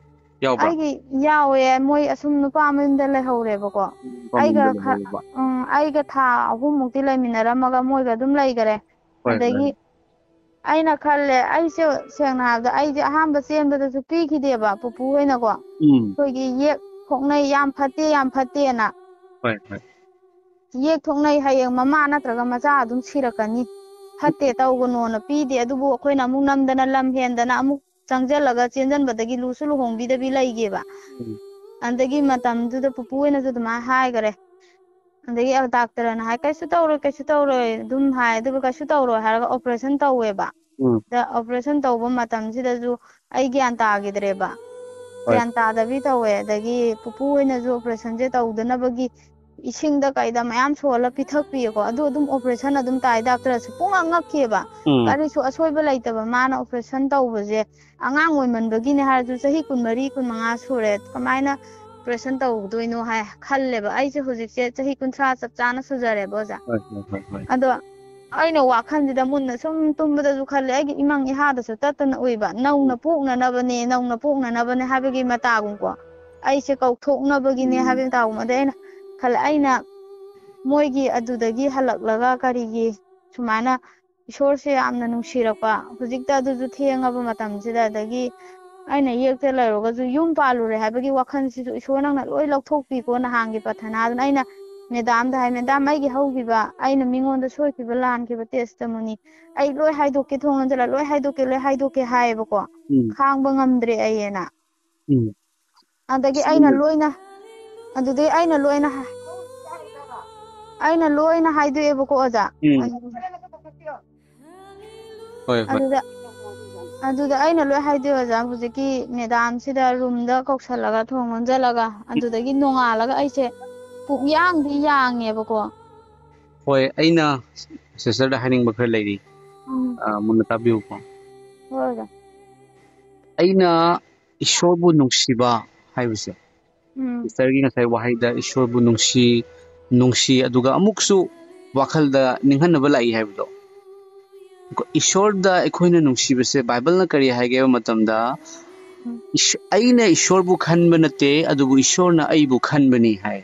ꯌꯥꯎꯕ꯭ꯔꯥ? ꯑꯩꯒꯤ ꯌꯥꯎꯋꯦ, ꯃꯣꯏ ꯑꯁꯨꯝ ꯅꯨꯄꯥ ꯃꯌꯨꯝꯗ ꯂꯩꯍꯧꯔꯦꯕꯀꯣ꯫ ꯅꯨꯄꯥ ꯑꯩꯒ ꯃꯌꯨꯝꯗ ꯈ- ꯂꯩꯍꯧꯔꯕ? ꯎꯝ, ꯑꯩꯒ ꯊꯥ ꯑꯍꯨꯝꯃꯨꯛꯇꯤ ꯂꯩꯃꯤꯟꯅꯔꯝꯃꯒ ꯃꯣꯏꯒ ꯑꯗꯨꯝ ꯂꯩꯈꯔꯦ꯫ ꯍꯣꯏ ꯍꯣꯏ ꯑꯗꯒꯤ ꯑꯩꯅ ꯈꯜꯂꯦ, ꯑꯩꯁꯦ ꯁꯦꯡꯅ ꯍꯥꯏꯔꯕꯗ ꯑꯩꯁꯦ ꯑꯍꯥꯟꯕ ꯆꯦꯟꯕꯗꯁꯨ ꯄꯤꯈꯤꯗꯦꯕ ꯄꯨꯄꯨ ꯍꯣꯏꯅꯀꯣ꯫ ꯎꯝ ꯑꯩꯈꯣꯏꯒꯤ ꯌꯦꯛ ꯊꯣꯛꯅꯩ, ꯌꯥꯝ ꯐꯠꯇꯦ, ꯌꯥꯝ ꯐꯠꯇꯦꯅ꯫ ꯍꯣꯏ ꯍꯣꯏ ꯌꯦꯛ ꯊꯣꯛꯅꯩ, ꯍꯌꯦꯡ ꯃꯃꯥ ꯅꯠꯇ꯭ꯔꯒ ꯃꯆꯥ ꯑꯗꯨꯝ ꯁꯤꯔꯛꯀꯅꯤ, ꯐꯠꯇꯦ, ꯇꯧꯒꯅꯣꯅ ꯄꯤꯗꯦ꯫ ꯑꯗꯨꯕꯨ ꯑꯩꯈꯣꯏꯅ ꯑꯃꯨꯛ ꯅꯝꯗꯅ ꯂꯝ ꯍꯦꯟꯗꯅ ꯑꯃꯨꯛ ꯆꯪꯁꯤꯜꯂꯒ ꯆꯦꯟꯁꯤꯟꯕꯗꯒꯤ ꯂꯨꯁꯨ ꯂꯨꯍꯣꯡꯕꯤꯗꯕꯤ ꯂꯩꯒꯦꯕ꯫ ꯎꯝ ꯑꯗꯒꯤ ꯃꯇꯝꯗꯨꯗ ꯄꯨꯄꯨ ꯍꯣꯏꯅꯁꯨ ꯑꯗꯨꯃꯥꯏꯅ ꯍꯥꯏꯈꯔꯦ꯫ ꯑꯗꯒꯤ ꯗꯥꯛꯇꯔꯅ ꯍꯥꯏ, "ꯀꯩꯁꯨ ꯇꯧꯔꯣꯏ, ꯀꯩꯁꯨ ꯇꯧꯔꯣꯏ" ꯑꯗꯨꯝ ꯍꯥꯏ꯫ ꯑꯗꯨꯒ ꯀꯩꯁꯨ ꯇꯧꯔꯣꯏ ꯍꯥꯏꯔꯒ ꯑꯣꯄꯔꯦꯁꯟ ꯇꯧꯋꯦꯕ꯫ ꯎꯝ ꯗ ꯑꯣꯄꯔꯦꯁꯟ ꯇꯧꯕ ꯃꯇꯝꯁꯤꯗꯁꯨ ꯑꯩ ꯒ꯭ꯌꯥꯟ ꯇꯥꯈꯤꯗ꯭ꯔꯦꯕ꯫ ꯍꯣꯏ ꯒ꯭ꯌꯥꯟ ꯇꯥꯗꯕꯤ ꯇꯧꯋꯦ꯫ ꯑꯗꯒꯤ ꯄꯨꯄꯨ ꯍꯣꯏꯅꯁꯨ ꯑꯣꯄꯔꯦꯁꯟꯁꯦ ꯇꯧꯗꯅꯕꯒꯤ ꯏꯁꯤꯡꯗ ꯀꯩꯗ ꯃꯌꯥꯝ ꯁꯣꯜꯂ ꯄꯤꯊꯛꯄꯤꯌꯦꯀꯣ꯫ ꯑꯗꯨ ꯑꯗꯨꯝ ꯑꯣꯄꯔꯦꯁꯟ ꯑꯗꯨꯝ ꯇꯥꯏ, ꯗꯥꯛꯇꯔꯁꯨ ꯄꯨꯡꯉꯛ ꯉꯛꯈꯤꯑꯕ꯫ ꯎꯝ ꯀꯔꯤꯁꯨ ꯑꯁꯣꯏꯕ ꯂꯩꯇꯕ ꯃꯥꯅ ꯑꯣꯄꯔꯦꯁꯟ ꯇꯧꯕꯁꯦ꯫ ꯑꯉꯥꯡ ꯑꯣꯏꯃꯟꯕꯒꯤꯅꯦ ꯍꯥꯏꯔꯁꯨ, ꯆꯍꯤ ꯀꯨꯟꯃꯔꯤ, ꯀꯨꯟꯃꯉꯥ ꯁꯨꯔꯦ, ꯀꯃꯥꯏꯅ ꯑꯣꯄꯔꯦꯁꯟ ꯇꯧꯗꯣꯏꯅꯣ ꯍꯥꯏ ꯈꯜꯂꯦꯕ꯫ ꯑꯩꯁꯦ ꯍꯧꯖꯤꯛꯁꯦ ꯆꯍꯤ ꯀꯨꯟꯊ꯭ꯔꯥ ꯆꯞ ꯆꯥꯅ ꯁꯨꯖꯔꯦꯕ, ꯑꯣꯖꯥ꯫ ꯍꯣꯏ ꯍꯣꯏ ꯍꯣꯏ ꯍꯣꯏ ꯑꯗꯣ ꯑꯩꯅ ꯋꯥꯈꯜꯁꯤꯗ ꯃꯨꯟꯅ ꯁꯨꯝ ꯇꯨꯝꯕꯗꯁꯨ ꯈꯜꯂꯦ, ꯑꯩꯒꯤ ꯏꯃꯪ ꯏꯍꯥꯗꯁꯨ ꯇꯠꯇꯅ ꯎꯏꯕ, "ꯅꯧꯅ ꯄꯣꯛꯅꯅꯕꯅꯦ, ꯅꯧꯅ ꯄꯣꯛꯅꯅꯕꯅꯦ" ꯍꯥꯏꯕꯒꯤ ꯃꯇꯥꯒꯨꯝꯀꯣ, "ꯑꯩꯁꯦ ꯀꯧꯊꯣꯛꯅꯕꯒꯤꯅꯦ" ꯍꯥꯏꯕꯒꯤ ꯃꯇꯥꯒꯨꯝꯕ꯫ ꯑꯗꯩ ꯑꯩꯅ ꯈꯜꯂꯦ, ꯑꯩꯅ ꯃꯣꯏꯒꯤ ꯑꯗꯨꯗꯒꯤ ꯍꯜꯂꯛꯂꯒ ꯀꯔꯤꯒꯤ ꯁꯨꯃꯥꯏꯅ ꯏꯁꯣꯔꯁꯦ ꯌꯥꯝꯅ ꯅꯨꯡꯁꯤꯔꯛꯄ, ꯍꯧꯖꯤꯛꯇ ꯑꯗꯨꯁꯨ ꯊꯦꯡꯉꯕ ꯃꯇꯝꯁꯤꯗ, ꯑꯗꯒꯤ ꯑꯩꯅ ꯌꯦꯛꯇ ꯂꯩꯔꯨꯔꯒꯁꯨ ꯌꯨꯝ ꯄꯥꯜꯂꯨꯔꯦ ꯍꯥꯏꯕꯒꯤ ꯋꯥꯈꯜꯁꯤꯁꯨ ꯏꯁꯣꯔ ꯅꯪꯅ ꯂꯣꯏ ꯂꯧꯊꯣꯛꯄꯤꯀꯣ꯫ ꯅꯍꯥꯟꯒꯤ ꯄ꯭ꯔꯊꯅꯥꯗꯨꯅ ꯑꯩꯅ ꯃꯦꯗꯥꯝꯗ ꯍꯥꯏ, "ꯃꯦꯗꯥꯝ, ꯑꯩꯒꯤ ꯍꯧꯈꯤꯕ, ꯑꯩꯅ ꯃꯤꯉꯣꯟꯗ ꯁꯣꯏꯈꯤꯕ, ꯂꯥꯟꯈꯤꯕ testimony ꯑꯩ ꯂꯣꯏ ꯍꯥꯏꯗꯣꯛꯀꯦ, ꯊꯣꯡ ꯂꯣꯟꯁꯤꯜꯂ ꯂꯣꯏ ꯍꯥꯏꯗꯣꯛꯀꯦ, ꯂꯣꯏ ꯍꯥꯏꯗꯣꯛꯀꯦ" ꯍꯥꯏꯌꯦꯕꯀꯣ꯫ ꯎꯝ꯫ "ꯈꯥꯡꯕ ꯉꯝꯗ꯭ꯔꯦ ꯑꯩ"ꯅ꯫ ꯎꯝ꯫ ꯑꯗꯒꯤ ꯑꯩꯅ ꯂꯣꯏꯅ, ꯑꯗꯨꯗꯒꯤ ꯑꯩꯅ ꯂꯣꯏꯅ ꯍꯥꯏ-, ꯑꯩꯅ ꯂꯣꯏꯅ ꯍꯥꯏꯗꯣꯛꯑꯦꯕꯀꯣ, ꯑꯣꯖꯥ꯫ ꯎꯝ꯫ ꯑꯗꯨ-, ꯍꯣꯏ, ꯍꯣꯏ꯫ ꯑꯗꯨꯗ, ꯑꯗꯨꯗ ꯑꯩꯅ ꯂꯣꯏ ꯍꯥꯏꯗꯣꯛꯑꯦ, ꯑꯣꯖꯥ꯫ ꯍꯧꯖꯤꯛꯀꯤ ꯃꯦꯗꯥꯝꯁꯤꯗ ꯔꯨꯝꯗ ꯀꯧꯁꯜꯂꯒ, ꯊꯣꯡ ꯂꯣꯟꯖꯜꯂꯒ, ꯑꯗꯨꯗꯒꯤ ꯅꯣꯡꯉꯥꯜꯂꯒ ꯑꯩꯁꯦ ꯄꯨꯛꯌꯥꯡꯗꯤ ꯌꯥꯡꯉꯦꯕꯀꯣ꯫ ꯍꯣꯏ, ꯑꯩꯅ ꯁꯤꯁꯇꯔꯗ ꯍꯥꯏꯅꯤꯡꯕ ꯈꯔ ꯂꯩꯔꯤ꯫ ꯎꯝ꯫ ꯑ, ꯃꯨꯟꯅ ꯇꯥꯕꯤꯌꯨꯀꯣ꯫ ꯍꯣꯏ, ꯑꯣꯖꯥ꯫ ꯑꯩꯅ ꯏꯁꯣꯔꯕꯨ ꯅꯨꯡꯁꯤꯕ ꯍꯥꯏꯕꯁꯦ, ꯎꯝ꯫ ꯁꯤꯁꯇꯔꯒꯤ ꯉꯁꯥꯏ ꯋꯥꯍꯩꯗ ꯏꯁꯣꯔꯕꯨ ꯅꯨꯡꯁꯤ, ꯅꯨꯡꯁꯤ, ꯑꯗꯨꯒ ꯑꯃꯨꯛꯁꯨ ꯋꯥꯈꯜꯗ ꯅꯤꯡꯍꯟꯅꯕ ꯂꯥꯛꯏ ꯍꯥꯏꯕꯗꯣ꯫ ꯏꯁꯣꯔꯗ ꯑꯩꯈꯣꯏꯅ ꯅꯨꯡꯁꯤꯕꯁꯦ ꯕꯥꯏꯕꯜꯅ ꯀꯔꯤ ꯍꯥꯏꯒꯦ ꯍꯥꯏꯕ ꯃꯇꯝꯗ, ꯎꯝ꯫ "ꯏꯁ-, ꯑꯩꯅ ꯏꯁꯣꯔꯕꯨ ꯈꯟꯕ ꯅꯠꯇꯦ, ꯑꯗꯨꯕꯨ ꯏꯁꯣꯔꯅ ꯑꯩꯕꯨ ꯈꯟꯕꯅꯤ" ꯍꯥꯏ꯫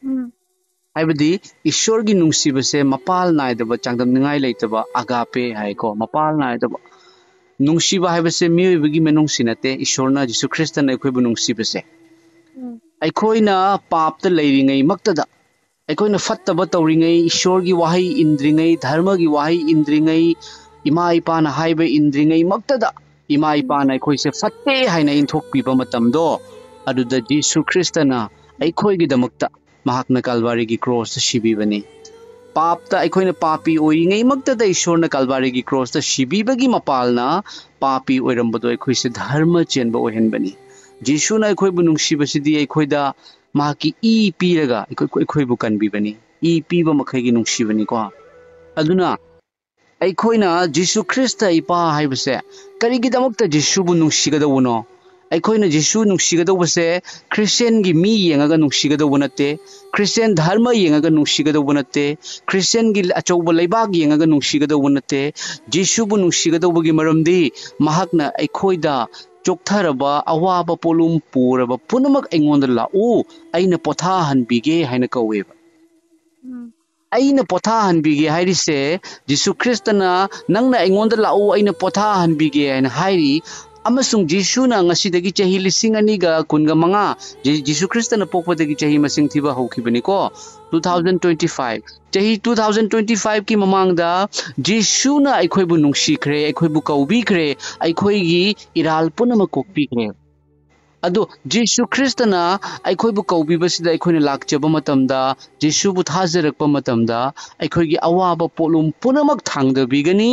ꯎꯝ꯫ ꯍꯥꯏꯕꯗꯤ ꯏꯁꯣꯔꯒꯤ ꯅꯨꯡꯁꯤꯕꯁꯦ ꯃꯄꯥꯜ ꯅꯥꯏꯗꯕ, ꯆꯥꯡꯗꯝꯅꯤꯡꯉꯥꯏ ꯂꯩꯇꯕ, ꯑꯒꯥꯄꯦ ꯍꯥꯏꯀꯣ, ꯃꯄꯥꯜ ꯅꯥꯏꯗꯕ꯫ ꯅꯨꯡꯁꯤꯕ ꯍꯥꯏꯕꯁꯦ ꯃꯤꯑꯣꯏꯕꯒꯤ ꯃꯅꯨꯡꯁꯤ ꯅꯠꯇꯦ, ꯏꯁꯣꯔꯅ, ꯖꯤꯁꯨ ꯈ꯭ꯔꯤꯁꯇꯅ ꯑꯩꯈꯣꯏꯕꯨ ꯅꯨꯡꯁꯤꯕꯁꯦ꯫ ꯎꯝ꯫ ꯑꯩꯈꯣꯏꯅ ꯄꯥꯞꯇ ꯂꯩꯔꯤꯉꯩꯃꯛꯇꯗ, ꯑꯩꯈꯣꯏꯅ ꯐꯠꯇꯕ ꯇꯧꯔꯤꯉꯩ, ꯏꯁꯣꯔꯒꯤ ꯋꯥꯍꯩ ꯏꯟꯗ꯭ꯔꯤꯉꯩ, ꯙꯔꯃꯒꯤ ꯋꯥꯍꯩ ꯏꯟꯗ꯭ꯔꯤꯉꯩ, ꯏꯃꯥ ꯏꯄꯥꯅ ꯍꯥꯏꯕ ꯏꯟꯗ꯭ꯔꯤꯉꯩꯃꯛꯇꯗ, ꯏꯃꯥ ꯎꯝ꯫ ꯏꯄꯥꯅ ꯑꯩꯈꯣꯏꯁꯦ ꯐꯠꯇꯦ ꯍꯥꯏꯅ ꯏꯟꯊꯣꯛꯄꯤꯕ ꯃꯇꯝꯗꯣ, ꯑꯗꯨꯗ ꯖꯤꯁꯨ ꯈ꯭ꯔꯤꯁꯇꯅ ꯑꯩꯈꯣꯏꯒꯤꯗꯃꯛꯇ ꯃꯍꯥꯛꯅ ꯀꯜꯚꯥꯔꯤꯒꯤ ꯀ꯭ꯔꯣꯁꯇ ꯁꯤꯕꯤꯕꯅꯤ꯫ ꯄꯥꯞꯇ ꯑꯩꯈꯣꯏꯅ ꯄꯥꯄꯤ ꯑꯣꯏꯔꯤꯉꯩꯃꯛꯇꯗ ꯏꯁꯣꯔꯅ ꯀꯜꯚꯥꯔꯤꯒꯤ ꯀ꯭ꯔꯣꯁꯇ ꯁꯤꯕꯤꯕꯒꯤ ꯃꯄꯥꯜꯅ ꯄꯥꯄꯤ ꯑꯣꯏꯔꯝꯕꯗꯣ ꯑꯩꯈꯣꯏꯁꯦ ꯙꯔꯃ ꯆꯦꯟꯕ ꯑꯣꯏꯍꯟꯕꯅꯤ꯫ ꯖꯤꯁꯨꯅ ꯑꯩꯈꯣꯏꯕꯨ ꯅꯨꯡꯁꯤꯕꯁꯤꯗꯤ ꯑꯩꯈꯣꯏꯗ ꯃꯍꯥꯛꯀꯤ ꯏ ꯄꯤꯔꯒ ꯑꯩꯈꯣꯏ, ꯑꯩꯈꯣꯏꯕꯨ ꯀꯟꯕꯤꯕꯅꯤ꯫ ꯏ ꯄꯤꯕ ꯃꯈꯩꯒꯤ ꯅꯨꯡꯁꯤꯕꯅꯤꯀꯣ꯫ ꯑꯗꯨꯅ ꯑꯩꯈꯣꯏꯅ ꯖꯤꯁꯨ ꯈ꯭ꯔꯤꯁꯇ ꯏꯄꯥ ꯍꯥꯏꯕꯁꯦ ꯀꯔꯤꯒꯤꯗꯃꯛꯇ ꯖꯤꯁꯨꯕꯨ ꯅꯨꯡꯁꯤꯒꯗꯧꯕꯅꯣ? ꯑꯩꯈꯣꯏꯅ ꯖꯤꯁꯨ ꯅꯨꯡꯁꯤꯒꯗꯧꯕꯁꯦ ꯈ꯭ꯔꯤꯁꯇꯤꯌꯥꯟꯒꯤ ꯃꯤ ꯌꯦꯡꯉꯒ ꯅꯨꯡꯁꯤꯒꯗꯧꯕ ꯅꯠꯇꯦ, ꯈ꯭ꯔꯤꯁꯇꯤꯌꯥꯟ ꯙꯔꯃ ꯌꯦꯡꯉꯒ ꯅꯨꯡꯁꯤꯒꯗꯧꯕ ꯅꯠꯇꯦ, ꯈ꯭ꯔꯤꯁꯇꯤꯌꯥꯟꯒꯤ ꯑꯆꯧꯕ ꯂꯩꯕꯥꯛ ꯌꯦꯡꯉꯒ ꯅꯨꯡꯁꯤꯒꯗꯧꯕ ꯅꯠꯇꯦ꯫ ꯖꯤꯁꯨꯕꯨ ꯅꯨꯡꯁꯤꯒꯗꯧꯕꯒꯤ ꯃꯔꯝꯗꯤ ꯃꯍꯥꯛꯅ ꯑꯩꯈꯣꯏꯗ ꯆꯣꯛꯊꯔꯕ, ꯑꯋꯥꯕ ꯄꯣꯠꯂꯨꯝ ꯄꯨꯔꯕ ꯄꯨꯝꯅꯃꯛ ꯑꯩꯉꯣꯟꯗ ꯂꯥꯛꯎ, ꯑꯩꯅ ꯄꯣꯊꯥꯍꯟꯕꯤꯒꯦ ꯍꯥꯏꯅ ꯀꯧꯋꯦꯕ꯫ ꯎꯝ꯫ ꯑꯩꯅ ꯄꯣꯊꯥꯍꯟꯕꯤꯒꯦ ꯍꯥꯏꯔꯤꯁꯦ, ꯖꯤꯁꯨ ꯈ꯭ꯔꯤꯁꯇꯅ ꯅꯪꯅ ꯑꯩꯉꯣꯟꯗ ꯂꯥꯛꯎ, ꯑꯩꯅ ꯄꯣꯊꯥꯍꯟꯕꯤꯒꯦ ꯍꯥꯏꯅ ꯍꯥꯏꯔꯤ꯫ ꯑꯃꯁꯨꯡ ꯖꯤꯁꯨꯅ ꯉꯁꯤꯗꯒꯤ ꯆꯍꯤ ꯂꯤꯁꯤꯡ ꯑꯅꯤꯒ ꯀꯨꯟꯒ ꯃꯉꯥ, ꯖꯤ-, ꯖꯤꯁꯨ ꯈ꯭ꯔꯤꯁꯇꯅ ꯄꯣꯛꯄꯗꯒꯤ ꯆꯍꯤ ꯃꯁꯤꯡ ꯊꯤꯕ ꯍꯧꯈꯤꯕꯅꯤꯀꯣ, two thousand twenty five꯫ ꯆꯍꯤ two thousand twenty five ꯀꯤ ꯃꯃꯥꯡꯗ ꯖꯤꯁꯨꯅ ꯑꯩꯈꯣꯏꯕꯨ ꯅꯨꯡꯁꯤꯈ꯭ꯔꯦ, ꯑꯩꯈꯣꯏꯕꯨ ꯀꯧꯕꯤꯈ꯭ꯔꯦ, ꯑꯩꯈꯣꯏꯒꯤ ꯏꯔꯥꯜ ꯄꯨꯝꯅꯃꯛ ꯀꯣꯛꯄꯤꯈ꯭ꯔꯦ꯫ ꯑꯗꯣ ꯖꯤꯁꯨ ꯈ꯭ꯔꯤꯁꯇꯅ ꯑꯩꯈꯣꯏꯕꯨ ꯀꯧꯕꯤꯕꯁꯤꯗ ꯑꯩꯈꯣꯏꯅ ꯂꯥꯛꯆꯕ ꯃꯇꯝꯗ, ꯖꯤꯁꯨꯕꯨ ꯊꯥꯖꯔꯛꯄ ꯃꯇꯝꯗ, ꯑꯩꯈꯣꯏꯒꯤ ꯑꯋꯥꯕ ꯄꯣꯠꯂꯨꯝ ꯄꯨꯝꯅꯃꯛ ꯊꯥꯡꯗꯕꯤꯒꯅꯤ꯫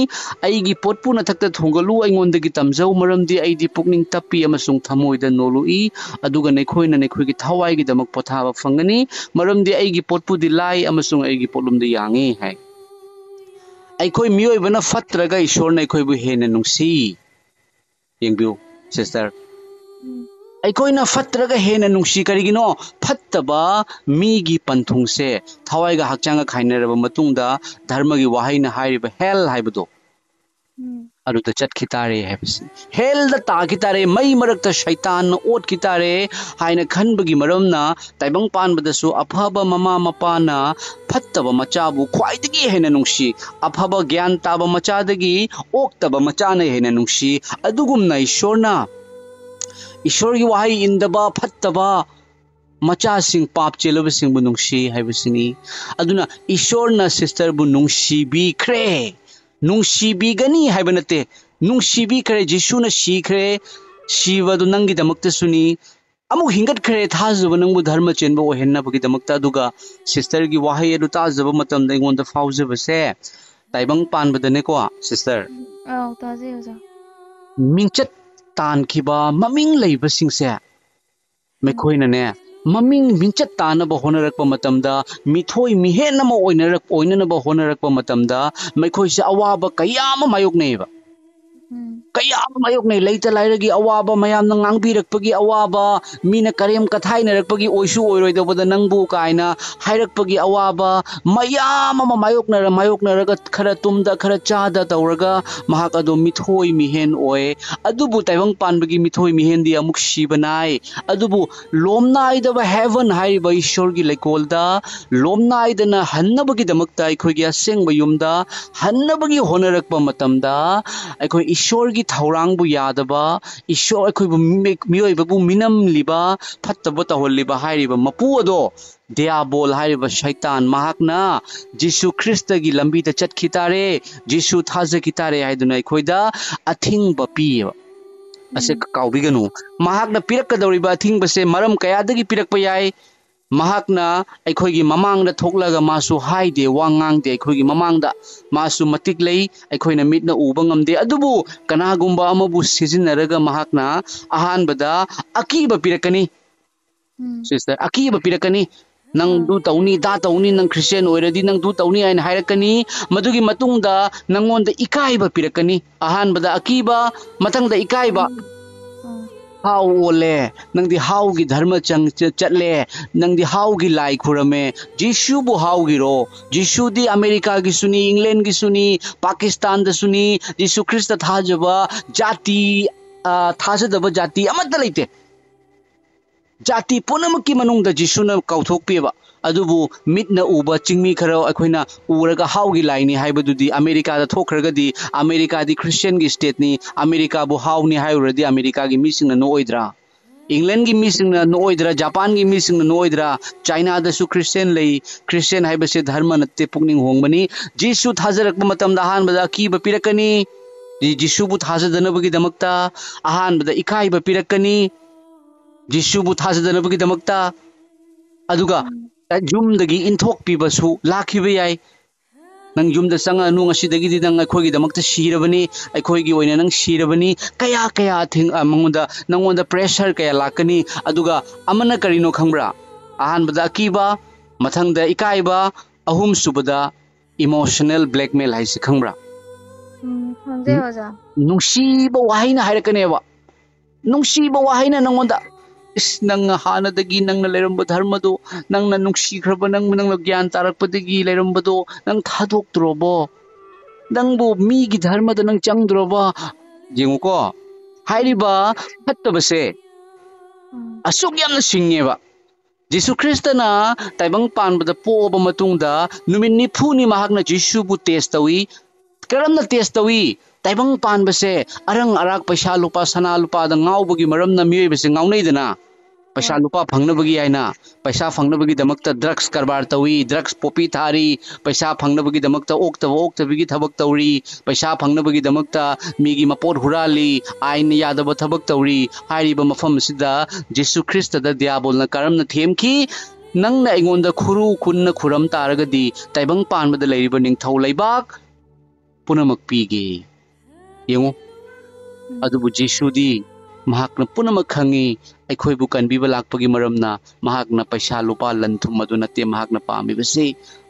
"ꯑꯩꯒꯤ ꯄꯣꯠꯄꯨ ꯅꯊꯛꯇ ꯊꯣꯡꯒꯠꯂꯨ, ꯑꯩꯉꯣꯟꯗꯒꯤ ꯇꯝꯖꯧ, ꯃꯔꯝꯗꯤ ꯑꯩꯗꯤ ꯄꯨꯛꯅꯤꯡ ꯇꯞꯄꯤ ꯑꯃꯁꯨꯡ ꯊꯃꯣꯏꯗ ꯅꯣꯜꯂꯨꯏ, ꯑꯗꯨꯒ ꯅꯈꯣꯏꯅ ꯅꯈꯣꯏꯒꯤ ꯊꯋꯥꯏꯒꯤꯗꯃꯛ ꯄꯣꯊꯥꯕ ꯐꯪꯒꯅꯤ, ꯃꯔꯝꯗꯤ ꯑꯩꯒꯤ ꯄꯣꯠꯄꯨꯗꯤ ꯂꯥꯏ ꯑꯃꯁꯨꯡ ꯑꯩꯒꯤ ꯄꯣꯠꯂꯨꯝꯗꯤ ꯌꯥꯡꯉꯤ" ꯍꯥꯏ꯫ ꯑꯩꯈꯣꯏ ꯃꯤꯑꯣꯏꯕꯅ ꯐꯠꯇ꯭ꯔꯒ ꯏꯁꯣꯔꯅ ꯑꯩꯈꯣꯏꯕꯨ ꯍꯦꯟꯅ ꯅꯨꯡꯁꯤ꯫ ꯌꯦꯡꯕꯤꯌꯨ, ꯁꯤꯁꯇꯔ꯫ ꯎꯝ꯫ ꯑꯩꯈꯣꯏꯅ ꯐꯠꯇ꯭ꯔꯒ ꯍꯦꯟꯅ ꯅꯨꯡꯁꯤ꯫ ꯀꯔꯤꯒꯤꯅꯣ? ꯐꯠꯇꯕ ꯃꯤꯒꯤ ꯄꯟꯊꯨꯡꯁꯦ ꯊꯋꯥꯏꯒ ꯍꯛꯆꯥꯡꯒ ꯈꯥꯏꯅꯔꯕ ꯃꯇꯨꯡꯗ, ꯙꯔꯃꯒꯤ ꯋꯥꯍꯩꯅ ꯍꯥꯏꯔꯤꯕ ꯍꯦꯜ ꯍꯥꯏꯕꯗꯣ, ꯎꯝ꯫ ꯑꯗꯨꯗ ꯆꯠꯈꯤ ꯇꯥꯔꯦ ꯍꯥꯏꯕꯁꯤ꯫ ꯍꯦꯜꯗ ꯇꯥꯈꯤ ꯇꯥꯔꯦ, ꯃꯩ ꯃꯔꯛꯇ ꯁꯩꯇꯥꯟꯅ ꯑꯣꯠꯈꯤ ꯇꯥꯔꯦ ꯍꯥꯏꯅ ꯈꯟꯕꯒꯤ ꯃꯔꯝꯅ, ꯇꯥꯏꯕꯪ ꯄꯥꯟꯕꯗꯁꯨ ꯑꯐꯕ ꯃꯃꯥ ꯃꯄꯥꯅ ꯐꯠꯇꯕ ꯃꯆꯥꯕꯨ ꯈ꯭ꯋꯥꯏꯗꯒꯤ ꯍꯦꯟꯅ ꯅꯨꯡꯁꯤ, ꯑꯐꯕ ꯒ꯭ꯌꯥꯟ ꯇꯥꯕ ꯃꯆꯥꯗꯒꯤ ꯑꯣꯛꯇꯕ ꯃꯆꯥꯅ ꯍꯦꯟꯅ ꯅꯨꯡꯁꯤ꯫ ꯑꯗꯨꯒꯨꯝꯅ ꯏꯁꯣꯔꯅ, ꯏꯁꯣꯔꯒꯤ ꯋꯥꯍꯩ ꯏꯟꯗꯕ ꯐꯠꯇꯕ ꯃꯆꯥꯁꯤꯡ, ꯄꯥꯞ ꯆꯦꯜꯂꯕꯁꯤꯡꯕꯨ ꯅꯨꯡꯁꯤ ꯍꯥꯏꯕꯁꯤꯅꯤ꯫ ꯑꯗꯨꯅ ꯏꯁꯣꯔꯅ ꯁꯤꯁꯇꯔꯕꯨ ꯅꯨꯡꯁꯤꯕꯤꯈ꯭ꯔꯦ, ꯅꯨꯡꯁꯤꯕꯤꯒꯅꯤ ꯍꯥꯏꯕ ꯅꯠꯇꯦ, ꯅꯨꯡꯁꯤꯕꯤꯈ꯭ꯔꯦ꯫ ꯖꯤꯁꯨꯅ ꯁꯤꯈ꯭ꯔꯦ, ꯁꯤꯕꯗꯨ ꯅꯪꯒꯤꯗꯃꯛꯇꯁꯨꯅꯤ꯫ ꯑꯃꯨꯛ ꯍꯤꯡꯒꯠꯈ꯭ꯔꯦ, ꯊꯥꯖꯕ ꯅꯪꯕꯨ ꯙꯔꯃ ꯆꯦꯟꯕ ꯑꯣꯏꯍꯟꯅꯕꯒꯤꯗꯃꯛꯇ꯫ ꯑꯗꯨꯒ ꯁꯤꯁꯇꯔꯒꯤ ꯋꯥꯍꯩ ꯑꯗꯨ ꯇꯥꯖꯕ ꯃꯇꯝꯗ ꯑꯩꯉꯣꯟꯗ ꯐꯥꯎꯖꯕꯁꯦ, ꯇꯥꯏꯕꯪ ꯄꯥꯟꯕꯗꯅꯦꯀꯣ, ꯁꯤꯁꯇꯔ, ꯑꯧ, ꯇꯥꯖꯩ ꯑꯣꯖꯥ꯫ ꯃꯤꯡꯆꯠ ꯇꯥꯟꯈꯤꯕ ꯃꯃꯤꯡ ꯂꯩꯕꯁꯤꯡꯁꯦ, ꯃꯈꯣꯏꯅꯅꯦ, ꯃꯃꯤꯡ ꯃꯤꯡꯆꯠ ꯇꯥꯅꯕ ꯍꯣꯠꯅꯔꯛꯄ ꯃꯇꯝꯗ, ꯃꯤꯊꯣꯏ ꯃꯤꯍꯦꯟ ꯑꯃ ꯑꯣꯏꯅꯔꯛ-, ꯑꯣꯏꯅꯅꯕ ꯍꯣꯠꯅꯔꯛꯄ ꯃꯇꯝꯗ, ꯃꯈꯣꯏꯁꯦ ꯑꯋꯥꯕ ꯀꯌꯥ ꯑꯃ ꯃꯥꯌꯣꯛꯅꯩꯑꯕ꯫ ꯎꯝ꯫ ꯀꯌꯥ ꯑꯃ ꯃꯥꯌꯣꯛꯅꯩ꯫ ꯂꯩꯇ ꯂꯥꯏꯔꯒꯤ ꯑꯋꯥꯕ, ꯃꯌꯥꯝꯅ ꯉꯥꯡꯕꯤꯔꯛꯄꯒꯤ ꯑꯋꯥꯕ, ꯃꯤꯅ ꯀꯔꯦꯝ ꯀꯊꯥꯏꯅꯔꯛꯄꯒꯤ "ꯑꯣꯏꯁꯨ ꯑꯣꯏꯔꯣꯏꯗꯕꯗ ꯅꯪꯕꯨ" ꯀꯥꯏꯅ ꯍꯥꯏꯔꯛꯄꯒꯤ ꯑꯋꯥꯕ, ꯃꯌꯥꯝ ꯑꯃ ꯃꯥꯌꯣꯛꯅꯔ ꯃꯥꯌꯣꯛꯅꯔꯒ ꯈꯔ ꯇꯨꯝꯗ ꯈꯔ ꯆꯥꯗ ꯇꯧꯔꯒ ꯃꯍꯥꯛ ꯑꯗꯣ ꯃꯤꯊꯣꯏ ꯃꯤꯍꯦꯟ ꯑꯣꯏ꯫ ꯑꯗꯨꯕꯨ ꯇꯥꯏꯕꯪ ꯄꯥꯟꯕꯒꯤ ꯃꯤꯊꯣꯏ ꯃꯤꯍꯦꯟꯗꯤ ꯑꯃꯨꯛ ꯁꯤꯕ ꯅꯥꯏ꯫ ꯑꯗꯨꯕꯨ ꯂꯣꯝꯅꯥꯏꯗꯕ heaven ꯍꯥꯏꯔꯤꯕ ꯏꯁꯣꯔꯒꯤ ꯂꯩꯀꯣꯜꯗ ꯂꯣꯝꯅꯥꯏꯗꯅ ꯍꯟꯅꯕꯒꯤꯗꯃꯛꯇ ꯑꯩꯈꯣꯏꯒꯤ ꯑꯁꯦꯡꯕ ꯌꯨꯝꯗ ꯍꯟꯅꯕꯒꯤ ꯍꯣꯠꯅꯔꯛꯄ ꯃꯇꯝꯗ, ꯑꯩꯈꯣꯏ ꯏꯁꯣꯔꯒꯤ ꯊꯧꯔꯥꯡꯕꯨ ꯌꯥꯗꯕ, ꯏꯁꯣꯔ ꯑꯩꯈꯣꯏꯕꯨ ꯃꯤ-, ꯃꯤꯑꯣꯏꯕꯕꯨ ꯃꯤꯅꯝꯂꯤꯕ, ꯐꯠꯇꯕ ꯇꯧꯍꯜꯂꯤꯕ ꯍꯥꯏꯔꯤꯕ ꯃꯄꯨ ꯑꯗꯣ, ꯗꯤꯌꯥꯕꯣꯜ ꯍꯥꯏꯔꯤꯕ ꯁꯩꯇꯥꯟ, ꯃꯍꯥꯛꯅ ꯖꯤꯁꯨ ꯈ꯭ꯔꯤꯁꯇꯒꯤ ꯂꯝꯕꯤꯗ ꯆꯠꯈꯤ ꯇꯥꯔꯦ, ꯖꯤꯁꯨ ꯊꯥꯖꯈꯤ ꯇꯥꯔꯦ ꯍꯥꯏꯗꯨꯅ ꯑꯩꯈꯣꯏꯗ ꯑꯊꯤꯡꯕ ꯄꯤꯌꯦꯕ꯫ ꯑꯁꯦ ꯀꯥꯎꯕꯤꯒꯅꯨ꯫ ꯃꯍꯥꯛꯅ ꯄꯤꯔꯛꯀꯗꯧꯔꯤꯕ ꯑꯊꯤꯡꯕꯁꯦ ꯃꯔꯝ ꯀꯌꯥꯗꯒꯤ ꯄꯤꯔꯛꯄ ꯌꯥꯏ꯫ ꯃꯍꯥꯛꯅ ꯑꯩꯈꯣꯏꯒꯤ ꯃꯃꯥꯡꯗ ꯊꯣꯛꯂꯒ ꯃꯥꯁꯨ ꯍꯥꯏꯗꯦ, ꯋꯥ ꯉꯥꯡꯗꯦ꯫ ꯑꯩꯈꯣꯏꯒꯤ ꯃꯃꯥꯡꯗ ꯃꯥꯁꯨ ꯃꯇꯤꯛ ꯂꯩ, ꯑꯩꯈꯣꯏꯅ ꯃꯤꯠꯅ ꯎꯕ ꯉꯝꯗꯦ꯫ ꯑꯗꯨꯕꯨ ꯀꯅꯥꯒꯨꯝꯕ ꯑꯃꯕꯨ ꯁꯤꯖꯤꯟꯅꯔꯒ ꯃꯍꯥꯛꯅ ꯑꯍꯥꯟꯕꯗ ꯑꯀꯤꯕ ꯄꯤꯔꯛꯀꯅꯤ꯫ ꯎꯝ꯫ Sister, ꯑꯀꯤꯕ ꯄꯤꯔꯛꯀꯅꯤ꯫ "ꯅꯪ ꯗꯨ ꯇꯧꯅꯤ, ꯗꯥ ꯇꯧꯅꯤ, ꯅꯪ ꯈ꯭ꯔꯤꯁꯇꯤꯌꯥꯟ ꯑꯣꯏꯔꯗꯤ ꯅꯪ ꯗꯨ ꯇꯧꯅꯤ" ꯍꯥꯏꯅ ꯍꯥꯏꯔꯛꯀꯅꯤ꯫ ꯃꯗꯨꯒꯤ ꯃꯇꯨꯡꯗ ꯅꯪꯉꯣꯟꯗ ꯏꯀꯥꯏꯕ ꯄꯤꯔꯛꯀꯅꯤ꯫ ꯑꯍꯥꯟꯕꯗ ꯑꯀꯤꯕ, ꯃꯊꯪꯗ ꯏꯀꯥꯏꯕ꯫ ꯎꯝ꯫ ꯎꯝ꯫ ꯍꯥꯎ ꯑꯣꯜꯂꯦ, ꯅꯪꯗꯤ ꯍꯥꯎꯒꯤ ꯙꯔꯃ ꯆꯪ-, ꯆ-, ꯆꯠꯂꯦ, ꯅꯪꯗꯤ ꯍꯥꯎꯒꯤ ꯂꯥꯏ ꯈꯨꯔꯝꯃꯦ꯫ ꯖꯤꯁꯨꯕꯨ ꯍꯥꯎꯒꯤꯔꯣ? ꯖꯤꯁꯨꯗꯤ ꯑꯃꯦꯔꯤꯀꯥꯒꯤꯁꯨꯅꯤ, ꯏꯪꯂꯦꯟꯒꯤꯁꯨꯅꯤ, ꯄꯥꯀꯤꯁꯇꯥꯟꯗꯁꯨꯅꯤ꯫ ꯖꯤꯁꯨ ꯈ꯭ꯔꯤꯁꯇ ꯊꯥꯖꯕ ꯖꯥꯇꯤ, ꯑ, ꯊꯥꯖꯗꯕ ꯖꯥꯇꯤ ꯑꯃꯠꯇ ꯂꯩꯇꯦ꯫ ꯖꯥꯇꯤ ꯄꯨꯝꯅꯃꯛꯀꯤ ꯃꯅꯨꯡꯗ ꯖꯤꯁꯨꯅ ꯀꯧꯊꯣꯛꯄꯤꯕ꯫ ꯑꯗꯨꯕꯨ ꯃꯤꯠꯅ ꯎꯕ ꯆꯤꯡꯃꯤ ꯈꯔ ꯑꯩꯈꯣꯏꯅ ꯎꯔꯒ ꯍꯥꯎꯒꯤ ꯂꯥꯏꯅꯤ ꯍꯥꯏꯕꯗꯨꯗꯤ ꯑꯃꯦꯔꯤꯀꯥꯗ ꯊꯣꯛꯈ꯭ꯔꯒꯗꯤ, ꯑꯃꯦꯔꯤꯀꯥꯗꯤ ꯈ꯭ꯔꯤꯁꯇꯤꯌꯥꯟꯒꯤ ꯁ꯭ꯇꯦꯠꯅꯤ, ꯑꯃꯦꯔꯤꯀꯥꯕꯨ ꯍꯥꯎꯅꯤ ꯍꯥꯏꯔꯨꯔꯗꯤ ꯑꯃꯦꯔꯤꯀꯥꯒꯤ ꯃꯤꯁꯤꯡꯅ ꯅꯣꯛꯑꯣꯏꯗ꯭ꯔꯥ? ꯏꯪꯂꯦꯟꯒꯤ ꯃꯤꯁꯤꯡꯅ ꯅꯣꯛꯑꯣꯏꯗ꯭ꯔꯥ? ꯖꯄꯥꯟꯒꯤ ꯃꯤꯁꯤꯡꯅ ꯅꯣꯛꯑꯣꯏꯗ꯭ꯔꯥ? ꯆꯥꯏꯅꯥꯗꯁꯨ ꯈ꯭ꯔꯤꯁꯇꯤꯌꯥꯟ ꯂꯩ꯫ ꯈ꯭ꯔꯤꯁꯇꯤꯌꯥꯟ ꯍꯥꯏꯕꯁꯦ ꯙꯔꯃ ꯅꯠꯇꯦ, ꯄꯨꯛꯅꯤꯡ ꯍꯣꯡꯕꯅꯤ꯫ ꯖꯤꯁꯨ ꯊꯥꯖꯔꯛꯄ ꯃꯇꯝꯗ ꯑꯍꯥꯟꯕꯗ ꯑꯀꯤꯕ ꯄꯤꯔꯛꯀꯅꯤ꯫ ꯖꯤ-, ꯖꯤꯁꯨꯕꯨ ꯊꯥꯖꯗꯅꯕꯒꯤꯗꯃꯛꯇ ꯑꯍꯥꯟꯕꯗ ꯏꯀꯥꯏꯕ ꯄꯤꯔꯛꯀꯅꯤ꯫ ꯖꯤꯁꯨꯕꯨ ꯊꯥꯖꯗꯅꯕꯒꯤꯗꯃꯛꯇ꯫ ꯑꯗꯨꯒ ꯎꯝ꯫ ꯌꯨꯝꯗꯒꯤ ꯏꯟꯊꯣꯛꯄꯤꯕꯁꯨ ꯂꯥꯛꯈꯤꯕ ꯌꯥꯏ꯫ "ꯅꯪ ꯌꯨꯝꯗ ꯆꯪꯉꯛꯑꯅꯨ, ꯉꯁꯤꯗꯒꯤꯗꯤ ꯅꯪ ꯑꯩꯈꯣꯏꯒꯤꯗꯃꯛꯇ ꯁꯤꯔꯕꯅꯤ, ꯑꯩꯈꯣꯏꯒꯤ ꯑꯣꯏꯅ ꯅꯪ ꯁꯤꯔꯕꯅꯤ"꯫ ꯀꯌꯥ ꯀꯌꯥ ꯊꯦꯡ-, ꯑ, ꯃꯉꯣꯟꯗ, ꯅꯪꯉꯣꯟꯗ pressure ꯀꯌꯥ ꯂꯥꯛꯀꯅꯤ꯫ ꯑꯗꯨꯒ ꯑꯃꯅ ꯀꯔꯤꯅꯣ ꯈꯪꯕ꯭ꯔꯥ? ꯑꯍꯥꯟꯕꯗ ꯑꯀꯤꯕ, ꯃꯊꯪꯗ ꯏꯀꯥꯏꯕ, ꯑꯍꯨꯝꯁꯨꯕꯗ emotional blackmail ꯍꯥꯏꯁꯤ ꯈꯪꯕ꯭ꯔꯥ? ꯎꯝ, ꯈꯪꯖꯩ, ꯑꯣꯖꯥ꯫ ꯅꯨꯡꯁꯤꯕ ꯋꯥꯍꯩꯅ ꯍꯥꯏꯔꯛꯀꯅꯦꯕ꯫ ꯅꯨꯡꯁꯤꯕ ꯋꯥꯍꯩꯅ ꯅꯪꯉꯣꯟꯗ, "ꯏꯁ, ꯅꯪ ꯍꯥꯟꯅꯗꯒꯤ ꯅꯪꯅ ꯂꯩꯔꯝꯕ ꯙꯔꯃꯗꯣ, ꯅꯪꯅ ꯅꯨꯡꯁꯤꯈ꯭ꯔꯕ, ꯅꯪ, ꯅꯪꯅ ꯒ꯭ꯌꯥꯟ ꯇꯥꯔꯛꯄꯗꯒꯤ ꯂꯩꯔꯝꯕꯗꯣ ꯅꯪ ꯊꯥꯗꯣꯛꯇ꯭ꯔꯣꯕꯣ? ꯅꯪꯕꯨ ꯃꯤꯒꯤ ꯙꯔꯃꯗ ꯅꯪ ꯆꯪꯗ꯭ꯔꯣꯕꯣ?" ꯌꯦꯡꯉꯨꯀꯣ, ꯍꯥꯏꯔꯤꯕ ꯐꯠꯇꯕꯁꯦ ꯎꯝ, ꯑꯁꯨꯛ ꯌꯥꯝꯅ ꯁꯤꯡꯉꯦꯕ꯫ ꯖꯤꯁꯨ ꯈ꯭ꯔꯤꯁꯇꯅ ꯇꯥꯏꯕꯪ ꯄꯥꯟꯕꯗ ꯄꯣꯛꯑꯕ ꯃꯇꯨꯡꯗ ꯅꯨꯃꯤꯠ ꯅꯤꯐꯨꯅꯤ ꯃꯍꯥꯛꯅ ꯖꯤꯁꯨꯕꯨ ꯇꯦꯁ ꯇꯧꯏ꯫ ꯀꯔꯝꯅ ꯇꯦꯁ ꯇꯧꯏ? ꯇꯥꯏꯕꯪ ꯄꯥꯟꯕꯁꯦ ꯑꯔꯪ ꯑꯔꯥꯛ, ꯄꯩꯁꯥ ꯂꯨꯄꯥ, ꯁꯅꯥ ꯂꯨꯄꯥꯗ ꯉꯥꯎꯕꯒꯤ ꯃꯔꯝꯅ ꯃꯤꯑꯣꯏꯕꯁꯦ ꯉꯥꯎꯅꯩꯗꯅ꯫ ꯄꯩꯁꯥ ꯍꯣꯏ꯫ ꯂꯨꯄꯥ ꯐꯪꯅꯕꯒꯤ ꯍꯥꯏꯅ, ꯄꯩꯁꯥ ꯐꯪꯅꯕꯒꯤꯗꯃꯛꯇ ꯗ꯭ꯔꯛꯁ ꯀꯔꯕꯥꯔ ꯇꯧꯏ, ꯗ꯭ꯔꯛꯁ ꯄꯣꯄꯤ ꯊꯥꯔꯤ, ꯄꯩꯁꯥ ꯐꯪꯅꯕꯒꯤꯗꯃꯛꯇ ꯑꯣꯛꯇꯕ ꯑꯣꯛꯇꯕꯤꯒꯤ ꯊꯕꯛ ꯇꯧꯔꯤ, ꯄꯩꯁꯥ ꯐꯪꯅꯕꯒꯤꯗꯃꯛꯇ ꯃꯤꯒꯤ ꯃꯄꯣꯠ ꯍꯨꯔꯥꯜꯂꯤ, ꯑꯥꯏꯟꯅ ꯌꯥꯗꯕ ꯊꯕꯛ ꯇꯧꯔꯤ꯫ ꯍꯥꯏꯔꯤꯕ ꯃꯐꯝ ꯑꯁꯤꯗ ꯖꯤꯁꯨ ꯈ꯭ꯔꯤꯁꯇꯗ ꯗꯤꯌꯥꯕꯣꯜꯅ ꯀꯔꯝꯅ ꯊꯦꯝꯈꯤ? "ꯅꯪꯅ ꯑꯩꯉꯣꯟꯗ ꯈꯨꯔꯨ ꯈꯨꯟꯅ ꯈꯨꯔꯝ ꯇꯥꯔꯒꯗꯤ ꯇꯥꯏꯕꯪ ꯄꯥꯟꯕꯗ ꯂꯩꯔꯤꯕ ꯅꯤꯡꯊꯧ ꯂꯩꯕꯥꯛ ꯄꯨꯝꯅꯃꯛ ꯄꯤꯒꯦ"꯫ ꯌꯦꯡꯉꯨ, ꯎꯝ, ꯑꯗꯨꯕꯨ ꯖꯤꯁꯨꯗꯤ ꯃꯍꯥꯛꯅ ꯄꯨꯝꯅꯃꯛ ꯈꯪꯉꯤ꯫ ꯑꯩꯈꯣꯏꯕꯨ ꯀꯟꯕꯤꯕ ꯂꯥꯛꯄꯒꯤ ꯃꯔꯝꯅ ꯃꯍꯥꯛꯅ ꯄꯩꯁꯥ ꯂꯨꯄꯥ ꯂꯟ ꯊꯨꯝ ꯑꯗꯨ ꯅꯠꯇꯦ ꯃꯍꯥꯛꯅ ꯄꯥꯝꯃꯤꯕꯁꯤ꯫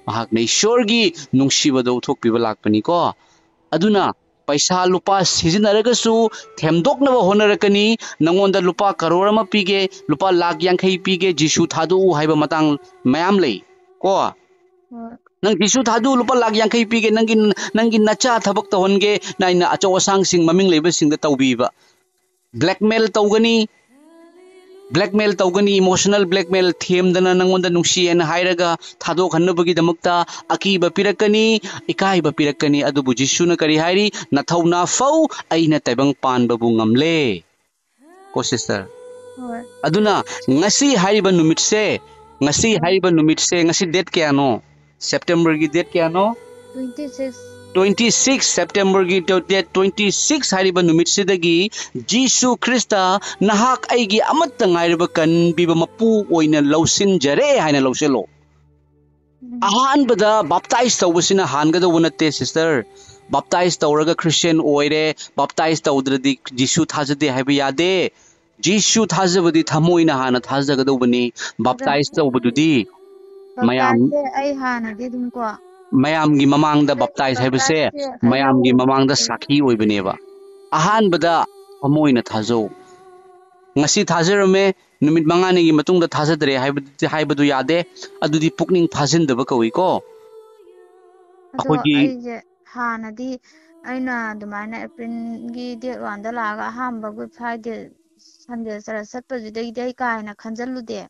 ꯃꯍꯥꯛꯅ ꯏꯁꯣꯔꯒꯤ ꯅꯨꯡꯁꯤꯕꯗ ꯎꯠꯊꯣꯛꯄꯤꯕ ꯂꯥꯛꯄꯅꯤꯀꯣ꯫ ꯑꯗꯨꯅ ꯄꯩꯁꯥ ꯂꯨꯄꯥ ꯁꯤꯖꯤꯟꯅꯔꯒꯁꯨ ꯊꯦꯝꯗꯣꯛꯅꯕ ꯍꯣꯠꯅꯔꯛꯀꯅꯤ꯫ ꯅꯪꯉꯣꯟꯗ ꯂꯨꯄꯥ ꯀꯔꯣꯔ ꯑꯃ ꯄꯤꯒꯦ, ꯂꯨꯄꯥ ꯂꯥꯛ ꯌꯥꯡꯈꯩ ꯄꯤꯒꯦ, ꯖꯤꯁꯨ ꯊꯥꯗꯣꯛꯎ ꯍꯥꯏꯕ ꯃꯇꯥꯡ ꯃꯌꯥꯝ ꯂꯩ ꯀꯣ꯫ ꯍꯣꯏ꯫ "ꯅꯪ ꯖꯤꯁꯨ ꯊꯥꯗꯣꯛꯎ, ꯂꯨꯄꯥ ꯂꯥꯛ ꯌꯥꯡꯈꯩ ꯄꯤꯒꯦ, ꯅꯪꯒꯤ, ꯅꯪꯒꯤ ꯅꯆꯥ ꯊꯕꯛ ꯇꯧꯍꯟꯒꯦ", ꯅ ꯑꯩꯅ ꯑꯆꯧ ꯑꯁꯥꯡꯁꯤꯡ, ꯃꯃꯤꯡ ꯂꯩꯕꯁꯤꯡꯗ ꯇꯧꯕꯤꯕ꯫ ꯕ꯭ꯂꯦꯛꯃꯦꯜ ꯇꯧꯒꯅꯤ, ꯕ꯭ꯂꯦꯛꯃꯦꯜ ꯇꯧꯒꯅꯤ, ꯏꯃꯣꯁꯅꯦꯜ ꯕ꯭ꯂꯦꯛꯃꯦꯜ, ꯊꯦꯝꯗꯅ ꯅꯪꯉꯣꯟꯗ ꯅꯨꯡꯁꯤꯌꯦꯅ ꯍꯥꯏꯔꯒ ꯊꯥꯗꯣꯛꯍꯟꯅꯕꯒꯤꯗꯃꯛꯇ ꯑꯀꯤꯕ ꯄꯤꯔꯛꯀꯅꯤ, ꯏꯀꯥꯏꯕ ꯄꯤꯔꯛꯀꯅꯤ꯫ ꯑꯗꯨꯕꯨ ꯖꯤꯁꯨꯅ ꯀꯔꯤ ꯍꯥꯏꯔꯤ? "ꯅꯊꯧꯅꯥ ꯐꯧ, ꯑꯩꯅ ꯇꯥꯏꯕꯪ ꯄꯥꯟꯕꯕꯨ ꯉꯝꯂꯦ"꯫ ꯀꯣ ꯁꯤꯁꯇꯔ꯫ ꯍꯣꯏ꯫ ꯑꯗꯨꯅ ꯉꯁꯤ ꯍꯥꯏꯔꯤꯕ ꯅꯨꯃꯤꯠꯁꯦ, ꯉꯁꯤ ꯍꯣꯏ꯫ ꯍꯥꯏꯔꯤꯕ ꯅꯨꯃꯤꯠꯁꯦ, ꯉꯁꯤ ꯗꯦꯠ ꯀꯌꯥꯅꯣ? ꯁꯦꯞꯇꯦꯝꯕꯔꯒꯤ ꯗꯦꯠ ꯀꯌꯥꯅꯣ? Twenty six꯫ Twenty six, ꯁꯦꯞꯇꯦꯝꯕꯔꯒꯤ ꯗꯦꯠ twenty six ꯍꯥꯏꯔꯤꯕ ꯅꯨꯃꯤꯠꯁꯤꯗꯒꯤ ꯖꯤꯁꯨ ꯈ꯭ꯔꯤꯁꯇ ꯅꯍꯥꯛ ꯑꯩꯒꯤ ꯑꯃꯠꯇ ꯉꯥꯏꯔꯕ ꯀꯟꯕꯤꯕ ꯃꯄꯨ ꯑꯣꯏꯅ ꯂꯧꯁꯤꯟꯖꯔꯦ ꯍꯥꯏꯅ ꯂꯧꯁꯤꯜꯂꯣ꯫ ꯎꯝ꯫ ꯑꯍꯥꯟꯕꯗ ꯕꯥꯞꯇꯥꯏꯖ ꯇꯧꯕꯁꯤꯅ ꯍꯥꯟꯒꯗꯧꯕ ꯅꯠꯇꯦ ꯁꯤꯁꯇꯔ꯫ ꯕꯥꯞꯇꯥꯏꯖ ꯇꯧꯔꯒ ꯈ꯭ꯔꯤꯁꯇꯤꯌꯥꯟ ꯑꯣꯏꯔꯦ, ꯕꯥꯞꯇꯥꯏꯖ ꯇꯧꯗ꯭ꯔꯗꯤ ꯖꯤꯁꯨ ꯊꯥꯖꯗꯦ ꯍꯥꯏꯕ ꯌꯥꯗꯦ꯫ ꯖꯤꯁꯨ ꯊꯥꯖꯕꯗꯤ ꯊꯃꯣꯏꯅ ꯍꯥꯟꯅ ꯊꯥꯖꯒꯗꯧꯕꯅꯤ꯫ ꯕꯥꯞꯇꯥꯏꯖ ꯇꯧꯕꯗꯨꯗꯤ ꯃꯌꯥꯝ ꯕꯥꯞꯇꯥꯏꯖꯁꯦ ꯑꯩ ꯍꯥꯟꯅꯗꯤ ꯑꯗꯨꯝ ꯀꯣ, ꯃꯌꯥꯝꯒꯤ ꯃꯃꯥꯡꯗ baptize ꯍꯥꯏꯕꯁꯦ ꯕꯞꯇꯥꯏꯁꯁꯦ ꯃꯌꯥꯝꯒꯤ ꯃꯃꯥꯡꯗ ꯁꯥꯈꯤ ꯑꯣꯏꯕꯅꯦꯕ꯫ ꯑꯍꯥꯟꯕꯗ ꯊꯃꯣꯏꯅ ꯊꯥꯖꯧ꯫ ꯉꯁꯤ ꯊꯥꯖꯔꯝꯃꯦ, ꯅꯨꯃꯤꯠ ꯃꯉꯥꯅꯤꯒꯤ ꯃꯇꯨꯡꯗ ꯊꯥꯖꯗ꯭ꯔꯦ ꯍꯥꯏꯕꯗꯤ, ꯍꯥꯏꯕꯗꯨ ꯌꯥꯗꯦ꯫ ꯑꯗꯨꯗꯤ ꯄꯨꯛꯅꯤꯡ ꯐꯥꯖꯤꯟꯗꯕ ꯀꯧꯏꯀꯣ꯫ ꯑꯗꯣ ꯑꯩꯈꯣꯏꯒꯤ ꯑꯩꯁꯦ ꯍꯥꯟꯅꯗꯤ ꯑꯩꯅ ꯑꯗꯨꯃꯥꯏꯅ ꯑꯦꯄ꯭ꯔꯤꯜꯒꯤ date one ꯗ ꯂꯥꯛꯑꯒ ꯑꯍꯥꯟꯕ Good Friday Sunday ꯆꯔꯆ ꯆꯠꯄꯁꯤꯗꯒꯤꯗꯤ ꯑꯩ ꯀꯥ ꯍꯦꯟꯅ ꯈꯟꯖꯜꯂꯨꯗꯦ꯫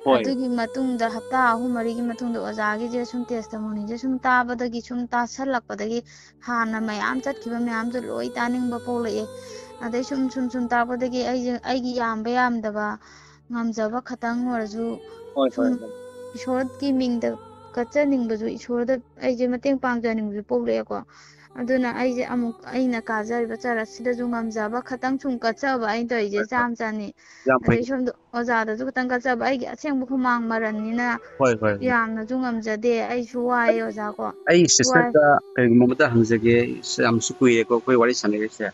ꯍꯣꯏ꯫ ꯑꯗꯨꯒꯤ ꯃꯇꯨꯡꯗ ꯍꯞꯇꯥ ꯑꯍꯨꯝ ꯃꯔꯤꯒꯤ ꯃꯇꯨꯡꯗ ꯑꯣꯖꯥꯒꯤꯁꯦ ꯁꯨꯝ testimony ꯁꯦ ꯁꯨꯝ ꯇꯥꯕꯗꯒꯤ, ꯁꯨꯝ ꯇꯥꯁꯜꯂꯛꯄꯗꯒꯤ ꯍꯥꯟꯅ ꯃꯌꯥꯝ ꯆꯠꯈꯤꯕ ꯃꯌꯥꯝꯗꯣ ꯂꯣꯏ ꯇꯥꯅꯤꯡꯕ ꯄꯣꯛꯂꯛꯑꯦ꯫ ꯑꯗꯩ ꯁꯨꯝ, ꯁꯨꯝ, ꯁꯨꯝ ꯇꯥꯛꯄꯗꯒꯤ ꯑꯩꯁꯦ, ꯑꯩꯒꯤ ꯌꯥꯝꯕ ꯌꯥꯝꯗꯕ, ꯉꯝꯖꯕ ꯈꯇꯪ ꯑꯣꯏꯔꯁꯨ ꯍꯣꯏ, ꯁꯨꯝ ꯍꯣꯏ, ꯍꯣꯏ꯫ ꯏꯁꯣꯔꯒꯤ ꯃꯤꯡꯗ ꯀꯠꯆꯅꯤꯡꯕꯁꯨ, ꯏꯁꯣꯔꯗ ꯑꯩꯁꯦ ꯃꯇꯦꯡ ꯄꯥꯡꯖꯅꯤꯡꯕꯁꯨ ꯄꯣꯛꯂꯛꯑꯦꯀꯣ꯫ ꯑꯗꯨꯅ ꯑꯩꯁꯦ ꯑꯃꯨꯛ ꯑꯩꯅ ꯀꯥꯖꯔꯤꯕ ꯆꯔꯆꯁꯤꯗꯁꯨ ꯉꯝꯖꯕ ꯈꯇꯪ ꯁꯨꯝ ꯀꯠꯆꯕ ꯑꯩꯅ ꯇꯧꯔꯤꯁꯦ, ꯍꯣꯏ, ꯍꯣꯏ꯫ ꯆꯥꯝ ꯆꯥꯅꯤ꯫ ꯌꯥꯝ ꯐꯩ꯫ ꯑꯗꯩ ꯁꯣꯝꯗ ꯑꯣꯖꯥꯗꯁꯨ ꯈꯇꯪ ꯀꯠꯆꯕ, ꯑꯩꯒꯤ ꯑꯁꯦꯡꯕ ꯍꯨꯃꯥꯡ ꯃꯔꯟꯅꯤꯅ ꯍꯣꯏ, ꯍꯣꯏ, ꯍꯣꯏ꯫ ꯌꯥꯝꯅꯁꯨ ꯉꯝꯖꯗꯦ, ꯑꯩꯁꯨ ꯋꯥꯏꯑꯦ ꯑꯣꯖꯥ ꯀꯣ꯫ ꯑꯩ ꯋꯥꯏ꯫ Sister ꯗ ꯀꯔꯤꯒꯨꯝꯕ ꯑꯃꯇ ꯍꯪꯖꯒꯦ, ꯌꯥꯝꯁꯨ ꯀꯨꯏꯔꯦꯀꯣ ꯑꯩꯈꯣꯏ ꯋꯥꯔꯤ ꯁꯥꯟꯅꯔꯤꯁꯦ꯫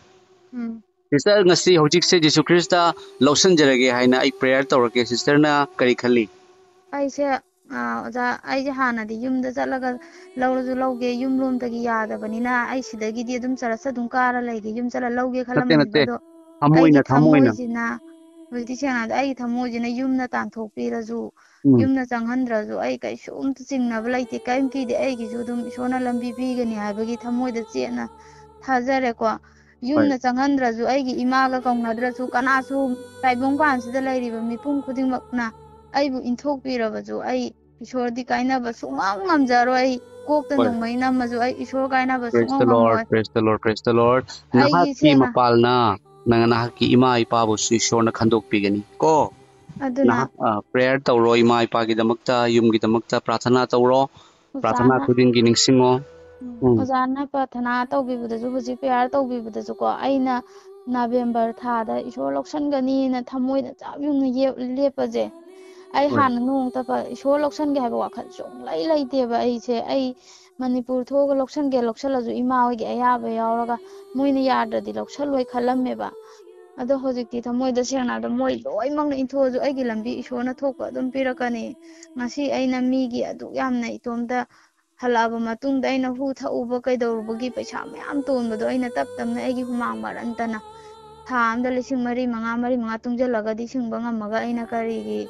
ꯎꯝ꯫ Sister, ꯉꯁꯤ ꯍꯧꯖꯤꯛꯁꯦ ꯖꯤꯁꯨ ꯈ꯭ꯔꯤꯁꯇ ꯂꯧꯁꯤꯟꯖꯔꯒꯦ ꯍꯥꯏꯅ ꯑꯩ prayer ꯇꯧꯔꯛꯀꯦ, sister ꯅ ꯀꯔꯤ ꯈꯜꯂꯤ? ꯑꯩꯁꯦ, ꯑ, ꯑꯣꯖꯥ, ꯑꯩꯁꯦ ꯍꯥꯟꯅꯗꯤ ꯌꯨꯝꯗ ꯆꯠꯂꯒ ꯂꯧꯔꯁꯨ ꯂꯧꯒꯦ, ꯌꯨꯝ ꯂꯣꯝꯗꯒꯤ ꯌꯥꯗꯕꯅꯤꯅ ꯑꯩ ꯁꯤꯗꯒꯤꯗꯤ ꯑꯗꯨꯝ ꯆꯔꯆꯇ ꯑꯗꯨꯝ ꯀꯥꯔ ꯂꯩꯒꯦ, ꯌꯨꯝ ꯆꯠꯂ ꯂꯧꯒꯦ ꯅꯠꯇꯦ, ꯈꯜꯂꯝꯕꯅꯦꯕ꯫ ꯅꯠꯇꯦ꯫ ꯑꯗꯣ ꯊꯃꯣꯏꯅ, ꯑꯩꯒꯤ ꯊꯃꯣꯏꯅ꯫ ꯊꯃꯣꯏꯁꯤꯅ, ꯍꯧꯖꯤꯛꯇꯤ ꯁꯦꯡꯅ ꯍꯥꯏꯔꯕꯗ ꯑꯩꯒꯤ ꯊꯃꯣꯏꯁꯤꯅ ꯌꯨꯝꯅ ꯇꯥꯟꯊꯣꯛꯄꯤꯔꯁꯨ, ꯎꯝ꯫ ꯌꯨꯝꯅ ꯆꯪꯍꯟꯗ꯭ꯔꯁꯨ ꯑꯩ ꯀꯩꯁꯨꯝꯇ ꯆꯤꯡꯅꯕ ꯂꯩꯇꯦ, ꯀꯔꯤꯝ ꯀꯤꯗꯦ, ꯑꯩꯒꯤꯁꯨ ꯑꯗꯨꯝ ꯏꯁꯣꯔꯅ ꯂꯝꯕꯤ ꯄꯤꯒꯅꯤ ꯍꯥꯏꯕꯒꯤ ꯊꯃꯣꯏꯗ ꯆꯦꯠꯅ ꯊꯥꯖꯔꯦꯀꯣ꯫ ꯍꯣꯏ꯫ ꯌꯨꯝꯅ ꯆꯪꯍꯟꯗ꯭ꯔꯁꯨ, ꯑꯩꯒꯤ ꯏꯃꯥꯒ ꯀꯧꯅꯗ꯭ꯔꯁꯨ, ꯀꯅꯥꯁꯨ ꯇꯥꯏꯕꯪ ꯄꯥꯟꯁꯤꯗ ꯂꯩꯔꯤꯕ ꯃꯤꯄꯨꯝ ꯈꯨꯗꯤꯡꯃꯛꯅ ꯑꯩꯕꯨ ꯏꯟꯊꯣꯛꯄꯤꯔꯕꯁꯨ, ꯑꯩ ꯏꯁꯣꯔꯗꯤ ꯀꯥꯏꯅꯕ ꯁꯨꯡꯉꯝ ꯉꯝꯖꯔꯣꯏ꯫ ꯑꯩ ꯀꯣꯛꯇ ꯍꯣꯏ꯫ ꯅꯣꯡꯃꯩ ꯅꯝꯃꯁꯨ ꯑꯩ ꯏꯁꯣꯔ ꯀꯥꯏꯅꯕ Praise ꯁꯨꯡꯉꯝ the Lord, ꯉꯝꯃꯣꯏ꯫ Praise the Lord, praise the Lord. ꯑꯩꯒꯤ ꯅꯍꯥꯛꯀꯤ ꯁꯦꯡꯅ ꯃꯄꯥꯜꯅ ꯅꯪ ꯅꯍꯥꯛꯀꯤ ꯏꯃꯥ ꯏꯄꯥꯕꯨꯁꯨ ꯏꯁꯣꯔꯅ ꯈꯟꯗꯣꯛꯄꯤꯒꯅꯤ ꯀꯣ꯫ ꯑꯗꯨꯅ ꯅꯍꯥꯛ, ꯑ, prayer ꯇꯧꯔꯣ, ꯏꯃꯥ ꯏꯄꯥꯒꯤꯗꯃꯛꯇ, ꯌꯨꯝꯒꯤꯗꯃꯛꯇ ꯄ꯭ꯔꯥꯊꯅꯥ ꯇꯧꯔꯣ꯫ ꯄ꯭ꯔꯥꯊꯅꯥ ꯑꯣꯖꯥꯅ ꯈꯨꯗꯤꯡꯒꯤ ꯅꯤꯡꯁꯤꯡꯉꯣ꯫ ꯎꯝ, ꯎꯝ꯫ ꯑꯣꯖꯥꯅ ꯄ꯭ꯔꯥꯊꯅꯥ ꯇꯧꯕꯤꯕꯗꯁꯨ, ꯍꯧꯖꯤꯛ prayer ꯇꯧꯕꯤꯕꯗꯁꯨꯀꯣ, ꯑꯩꯅ November ꯊꯥꯗ ꯏꯁꯣꯔ ꯂꯧꯁꯟꯒꯅꯤꯅ ꯊꯃꯣꯏꯗ ꯆꯞ ꯌꯨꯡꯅ ꯌꯦꯞ-, ꯂꯦꯞꯄꯁꯦ꯫ ꯑꯩ ꯍꯣꯏ꯫ ꯍꯥꯟꯅ ꯅꯣꯡꯃꯇ ꯄ-, ꯏꯁꯣꯔ ꯂꯧꯁꯟꯒꯦ ꯍꯥꯏꯕ ꯋꯥꯈꯜ ꯁꯨꯡꯂꯩ ꯂꯩꯇꯦꯕ ꯑꯩꯁꯦ꯫ ꯑꯩ ꯃꯅꯤꯄꯨꯔ ꯊꯣꯛꯑꯒ ꯂꯧꯁꯟꯒꯦ, ꯂꯧꯁꯜꯂꯁꯨ ꯏꯃꯥ ꯍꯣꯏꯒꯤ ꯑꯌꯥꯕ ꯌꯥꯎꯔꯒ, ꯃꯣꯏꯅ ꯌꯥꯗ꯭ꯔꯗꯤ ꯂꯧꯁꯜꯂꯣꯏ ꯈꯜꯂꯝꯃꯦꯕ꯫ ꯑꯗꯣ ꯍꯧꯖꯤꯛꯇꯤ ꯊꯃꯣꯏꯗ ꯁꯦꯡꯅ ꯍꯥꯏꯔꯕꯗ ꯃꯣꯏ ꯂꯣꯏꯅꯃꯛꯅ ꯏꯟꯊꯣꯛꯑꯁꯨ ꯑꯩꯒꯤ ꯂꯝꯕꯤ ꯏꯁꯣꯔꯅ ꯊꯣꯛꯄ ꯑꯗꯨꯝ ꯄꯤꯔꯛꯀꯅꯤ꯫ ꯉꯁꯤ ꯑꯩꯅ ꯃꯤꯒꯤ ꯑꯗꯨꯛ ꯌꯥꯝꯅ ꯏꯇꯣꯝꯇ ꯍꯜꯂꯛꯑꯕ ꯃꯇꯨꯡꯗ ꯑꯩꯅ ꯍꯨ ꯊꯛꯎꯕ ꯀꯩꯗꯧꯔꯨꯕꯒꯤ ꯄꯩꯁꯥ ꯃꯌꯥꯝ ꯇꯣꯟꯕꯗꯣ ꯑꯩꯅ ꯇꯞ ꯇꯞꯅ ꯑꯩꯒꯤ ꯍꯨꯃꯥꯡ ꯃꯔꯟꯇꯅ ꯊꯥ ꯑꯃꯗ ꯂꯤꯁꯤꯡ ꯃꯔꯤ ꯃꯉꯥ, ꯃꯔꯤ ꯃꯉꯥ ꯇꯨꯡꯁꯤꯜꯂꯒꯗꯤ ꯁꯤꯡꯕ ꯉꯝꯃꯒ ꯑꯩꯅ ꯀꯔꯤꯒꯤ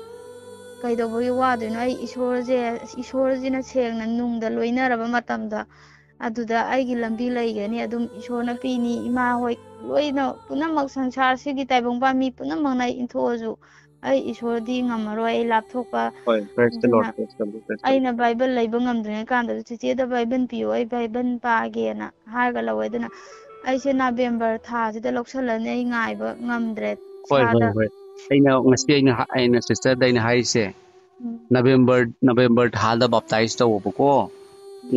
ꯀꯩꯗꯧꯕꯒꯤ ꯋꯥꯗꯣꯏꯅꯣ? ꯑꯩ ꯏꯁꯣꯔꯁꯦ, ꯏꯁꯣꯔꯁꯤꯅ ꯁꯦꯡꯅ ꯅꯨꯡꯗ ꯂꯣꯏꯅꯔꯕ ꯃꯇꯝꯗ ꯑꯗꯨꯗ ꯑꯩꯒꯤ ꯂꯝꯕꯤ ꯂꯩꯒꯅꯤ꯫ ꯑꯗꯨꯝ ꯏꯁꯣꯔꯅ ꯄꯤꯅꯤ꯫ ꯏꯃꯥ ꯍꯣꯏ ꯂꯣꯏꯅ ꯄꯨꯝꯅꯃꯛ ꯁꯪꯁꯥꯔꯁꯤꯒꯤ ꯇꯥꯏꯕꯪ ꯄꯥꯟꯕꯤ ꯄꯨꯝꯅꯃꯛꯅ ꯑꯩ ꯏꯟꯊꯣꯛꯑꯁꯨ ꯑꯩ ꯏꯁꯣꯔꯗꯤ ꯉꯝꯃꯔꯣꯏ꯫ ꯑꯩ ꯂꯥꯞꯊꯣꯛꯄ꯫ ꯍꯣꯏ, praise the Lord, ꯑꯗꯨꯅ praise the Lord, praise the Lord. ꯑꯩꯅ ꯕꯥꯏꯕꯜ ꯂꯩꯕ ꯉꯝꯗ꯭ꯔꯤꯉꯩ ꯀꯥꯟꯗꯁꯨ ꯆꯤꯆꯦꯗ ꯕꯥꯏꯕꯜ ꯄꯤꯌꯣ, ꯑꯩ ꯕꯥꯏꯕꯜ ꯄꯥꯒꯦꯅ ꯍꯥꯏꯔꯒ ꯂꯧꯋꯦ꯫ ꯑꯗꯨꯅ ꯑꯩꯁꯦ ꯅꯕꯦꯝꯕꯔ ꯊꯥꯁꯤꯗ ꯂꯧꯁꯜꯂꯅꯤ꯫ ꯑꯩ ꯉꯥꯏꯕ ꯉꯝꯗ꯭ꯔꯦ꯫ ꯍꯣꯏ, ꯍꯣꯏ, ꯏꯁꯥꯗ ꯍꯣꯏ꯫ ꯑꯩꯅ ꯉꯁꯤ ꯑꯩꯅ ꯍꯥ- ꯑꯩꯅ sisterꯗ ꯑꯩꯅ ꯍꯥꯏꯔꯤꯁꯦ, ꯎꯝ, ꯅꯕꯦꯝꯕꯔ ꯅꯕꯦꯝꯕꯔ ꯊꯥꯗ baptize ꯇꯧꯕꯀꯣ꯫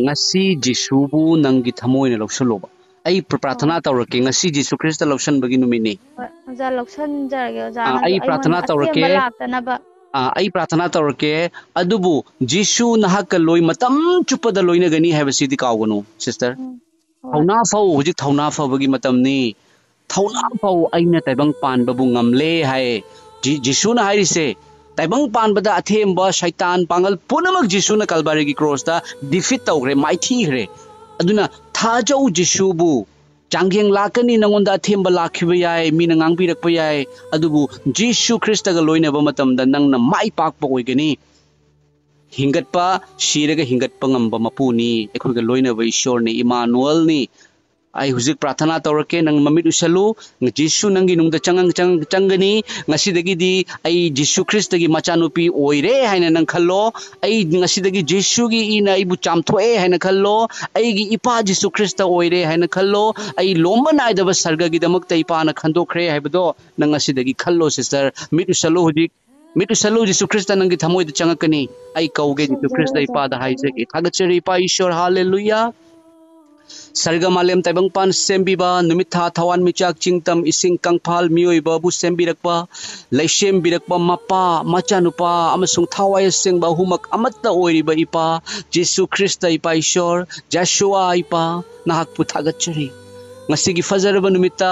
ꯉꯁꯤ ꯖꯤꯁꯨꯕꯨ ꯅꯪꯒꯤ ꯊꯃꯣꯏꯅ ꯂꯧꯁꯜꯂꯣꯕ꯫ ꯑꯩ ꯄ꯭ꯔ- ꯄ꯭ꯔꯥꯊꯅꯥ ꯇꯧꯔꯛꯀꯦ, ꯉꯁꯤ ꯖꯤꯁꯨ ꯈ꯭ꯔꯤꯁꯇ ꯂꯧꯁꯟꯕꯒꯤ ꯅꯨꯃꯤꯠꯅꯤ꯫ ꯍꯣꯏ, ꯑꯣꯖꯥ, ꯂꯧꯁꯟꯖꯔꯒꯦ꯫ ꯑꯥ, ꯑꯣꯖꯥꯅꯁꯨ ꯑꯩ ꯑꯩꯉꯣꯟꯗ ꯄ꯭ꯔꯥꯊꯅꯥ ꯑꯊꯦꯝꯕ ꯇꯧꯔꯛꯀꯦ꯫ ꯂꯥꯛꯇꯅꯕ꯫ ꯑꯥ, ꯑꯩ ꯄ꯭ꯔꯥꯊꯅꯥ ꯇꯧꯔꯛꯀꯦ꯫ ꯑꯗꯨꯕꯨ ꯖꯤꯁꯨ ꯅꯍꯥꯛꯀ ꯂꯣꯏ ꯃꯇꯝ ꯆꯨꯞꯄꯗ ꯂꯣꯏꯅꯒꯅꯤ ꯍꯥꯏꯕꯁꯤꯗꯤ ꯀꯥꯎꯒꯅꯨ, sister꯫ ꯎꯝ, ꯍꯣꯏ꯫ ꯊꯧꯅꯥ ꯐꯧ, ꯍꯧꯖꯤꯛ ꯊꯧꯅꯥ ꯐꯕꯒꯤ ꯃꯇꯝꯅꯤ꯫ ꯊꯧꯅꯥ ꯐꯧ, ꯑꯩꯅ ꯇꯥꯏꯕꯪ ꯄꯥꯟꯕꯕꯨ ꯉꯝꯂꯦ ꯍꯥꯏ꯫ ꯖꯤ- ꯖꯤꯁꯨꯅ ꯍꯥꯏꯔꯤꯁꯦ, ꯇꯥꯏꯕꯪ ꯄꯥꯟꯕꯗ ꯑꯊꯦꯝꯕ ꯁꯩꯇꯥꯟ ꯄꯥꯡꯒꯜ ꯄꯨꯝꯅꯃꯛ ꯖꯤꯁꯨꯅ ꯀꯜꯕꯥꯔꯤꯒꯤ ꯀ꯭ꯔꯣꯁꯇ defeat ꯇꯧꯈ꯭ꯔꯦ, ꯃꯥꯏꯊꯤꯈ꯭ꯔꯦ꯫ ꯑꯗꯨꯅ ꯊꯥꯖꯧ ꯖꯤꯁꯨꯕꯨ꯫ ꯆꯥꯡꯌꯦꯡ ꯂꯥꯛꯀꯅꯤ, ꯅꯪꯉꯣꯟꯗ ꯑꯊꯦꯝꯕ ꯂꯥꯛꯈꯤꯕ ꯌꯥꯏ, ꯃꯤꯅ ꯉꯥꯡꯕꯤꯔꯛꯄ ꯌꯥꯏ, ꯑꯗꯨꯕꯨ ꯖꯤꯁꯨ ꯈ꯭ꯔꯤꯁꯇꯒ ꯂꯣꯏꯅꯕ ꯃꯇꯝꯗ ꯅꯪꯅ ꯃꯥꯏ ꯄꯥꯛꯄ ꯑꯣꯏꯒꯅꯤ꯫ ꯍꯤꯡꯒꯠꯄ, ꯁꯤꯔꯒ ꯍꯤꯡꯒꯠꯄ ꯉꯝꯕ ꯃꯄꯨꯅꯤ, ꯑꯩꯈꯣꯏꯒ ꯂꯣꯏꯅꯕ ꯏꯁꯣꯔꯅꯤ, ꯏꯃꯥꯅꯨꯑꯦꯜꯅꯤ꯫ ꯑꯩ ꯍꯧꯖꯤꯛ ꯄ꯭ꯔꯥꯊꯅꯥ ꯇꯧꯔꯛꯀꯦ, ꯅꯪ ꯃꯃꯤꯠ ꯎꯏꯁꯜꯂꯨ꯫ ꯖꯤꯁꯨ ꯅꯪꯒꯤ ꯅꯨꯡꯗ ꯆꯪꯉ- ꯆꯪ- ꯆꯪꯒꯅꯤ꯫ ꯉꯁꯤꯗꯒꯤꯗꯤ ꯑꯩ ꯖꯤꯁꯨ ꯈ꯭ꯔꯤꯁꯇꯒꯤ ꯃꯆꯥꯅꯨꯄꯤ ꯑꯣꯏꯔꯦ ꯍꯥꯏꯅ ꯅꯪ ꯈꯜꯂꯣ꯫ ꯑꯩ ꯉꯁꯤꯗꯒꯤ ꯖꯤꯁꯨꯒꯤ ꯏꯅ ꯑꯩꯕꯨ ꯆꯥꯝꯊꯣꯛꯑꯦ ꯍꯥꯏꯅ ꯈꯜꯂꯣ꯫ ꯑꯩꯒꯤ ꯏꯄꯥ ꯖꯤꯁꯨ ꯈ꯭ꯔꯤꯁꯇ ꯑꯣꯏꯔꯦ ꯍꯥꯏꯅ ꯈꯜꯂꯣ꯫ ꯑꯩ ꯂꯣꯝꯕ ꯅꯥꯏꯗꯕ ꯁꯔꯒꯒꯤꯗꯃꯛꯇ ꯏꯄꯥꯅ ꯈꯟꯗꯣꯛꯈ꯭ꯔꯦ ꯍꯥꯏꯕꯗꯣ ꯅꯪ ꯉꯁꯤꯗꯒꯤ ꯈꯜꯂꯣ, sister꯫ ꯃꯤꯠ ꯎꯏꯁꯜꯂꯨ ꯍꯧꯖꯤꯛ꯫ ꯃꯤꯠ ꯎꯏꯁꯜꯂꯨ, ꯖꯤꯁꯨ ꯈ꯭ꯔꯤꯁꯇ ꯅꯪꯒꯤ ꯊꯃꯣꯏꯗ ꯆꯪꯉꯛꯀꯅꯤ꯫ ꯑꯩ ꯀꯧꯒꯦ, ꯖꯤꯁꯨ ꯈ꯭ꯔꯤꯁꯇ ꯏꯄꯥꯗ ꯍꯥꯏꯖꯒꯦ꯫ ꯊꯥꯒꯠꯆꯔꯤ ꯏꯄꯥ ꯏꯁꯣꯔ, ꯍꯥꯂꯦꯂꯨꯌꯥ꯫ ꯁꯔꯒ ꯃꯥꯂꯦꯝ ꯇꯥꯏꯕꯪꯄꯥꯟ ꯁꯦꯝꯕꯤꯕ, ꯅꯨꯃꯤꯠ ꯊꯥ ꯊꯋꯥꯟꯃꯤꯆꯥꯛ ꯆꯤꯡꯇꯝ ꯏꯁꯤꯡ ꯀꯪꯐꯥꯜ ꯃꯤꯑꯣꯏꯕꯕꯨ ꯁꯦꯝꯕꯤꯔꯛꯄ, ꯂꯩꯁꯦꯝꯕꯤꯔꯛꯄ ꯃꯄꯥ, ꯃꯆꯥꯅꯨꯄꯥ ꯑꯃꯁꯨꯡ ꯊꯋꯥꯏ ꯑꯁꯦꯡꯕ ꯑꯍꯨꯝꯃꯛ ꯑꯃꯠꯇ ꯑꯣꯏꯔꯤꯕ ꯏꯄꯥ, ꯖꯤꯁꯨ ꯈ꯭ꯔꯤꯁꯇ ꯏꯄꯥ ꯏꯁꯣꯔ, ꯖꯁꯨꯋꯥ ꯏꯄꯥ, ꯅꯍꯥꯛꯄꯨ ꯊꯥꯒꯠꯆꯔꯤ꯫ ꯉꯁꯤꯒꯤ ꯐꯖꯔꯕ ꯅꯨꯃꯤꯠꯇ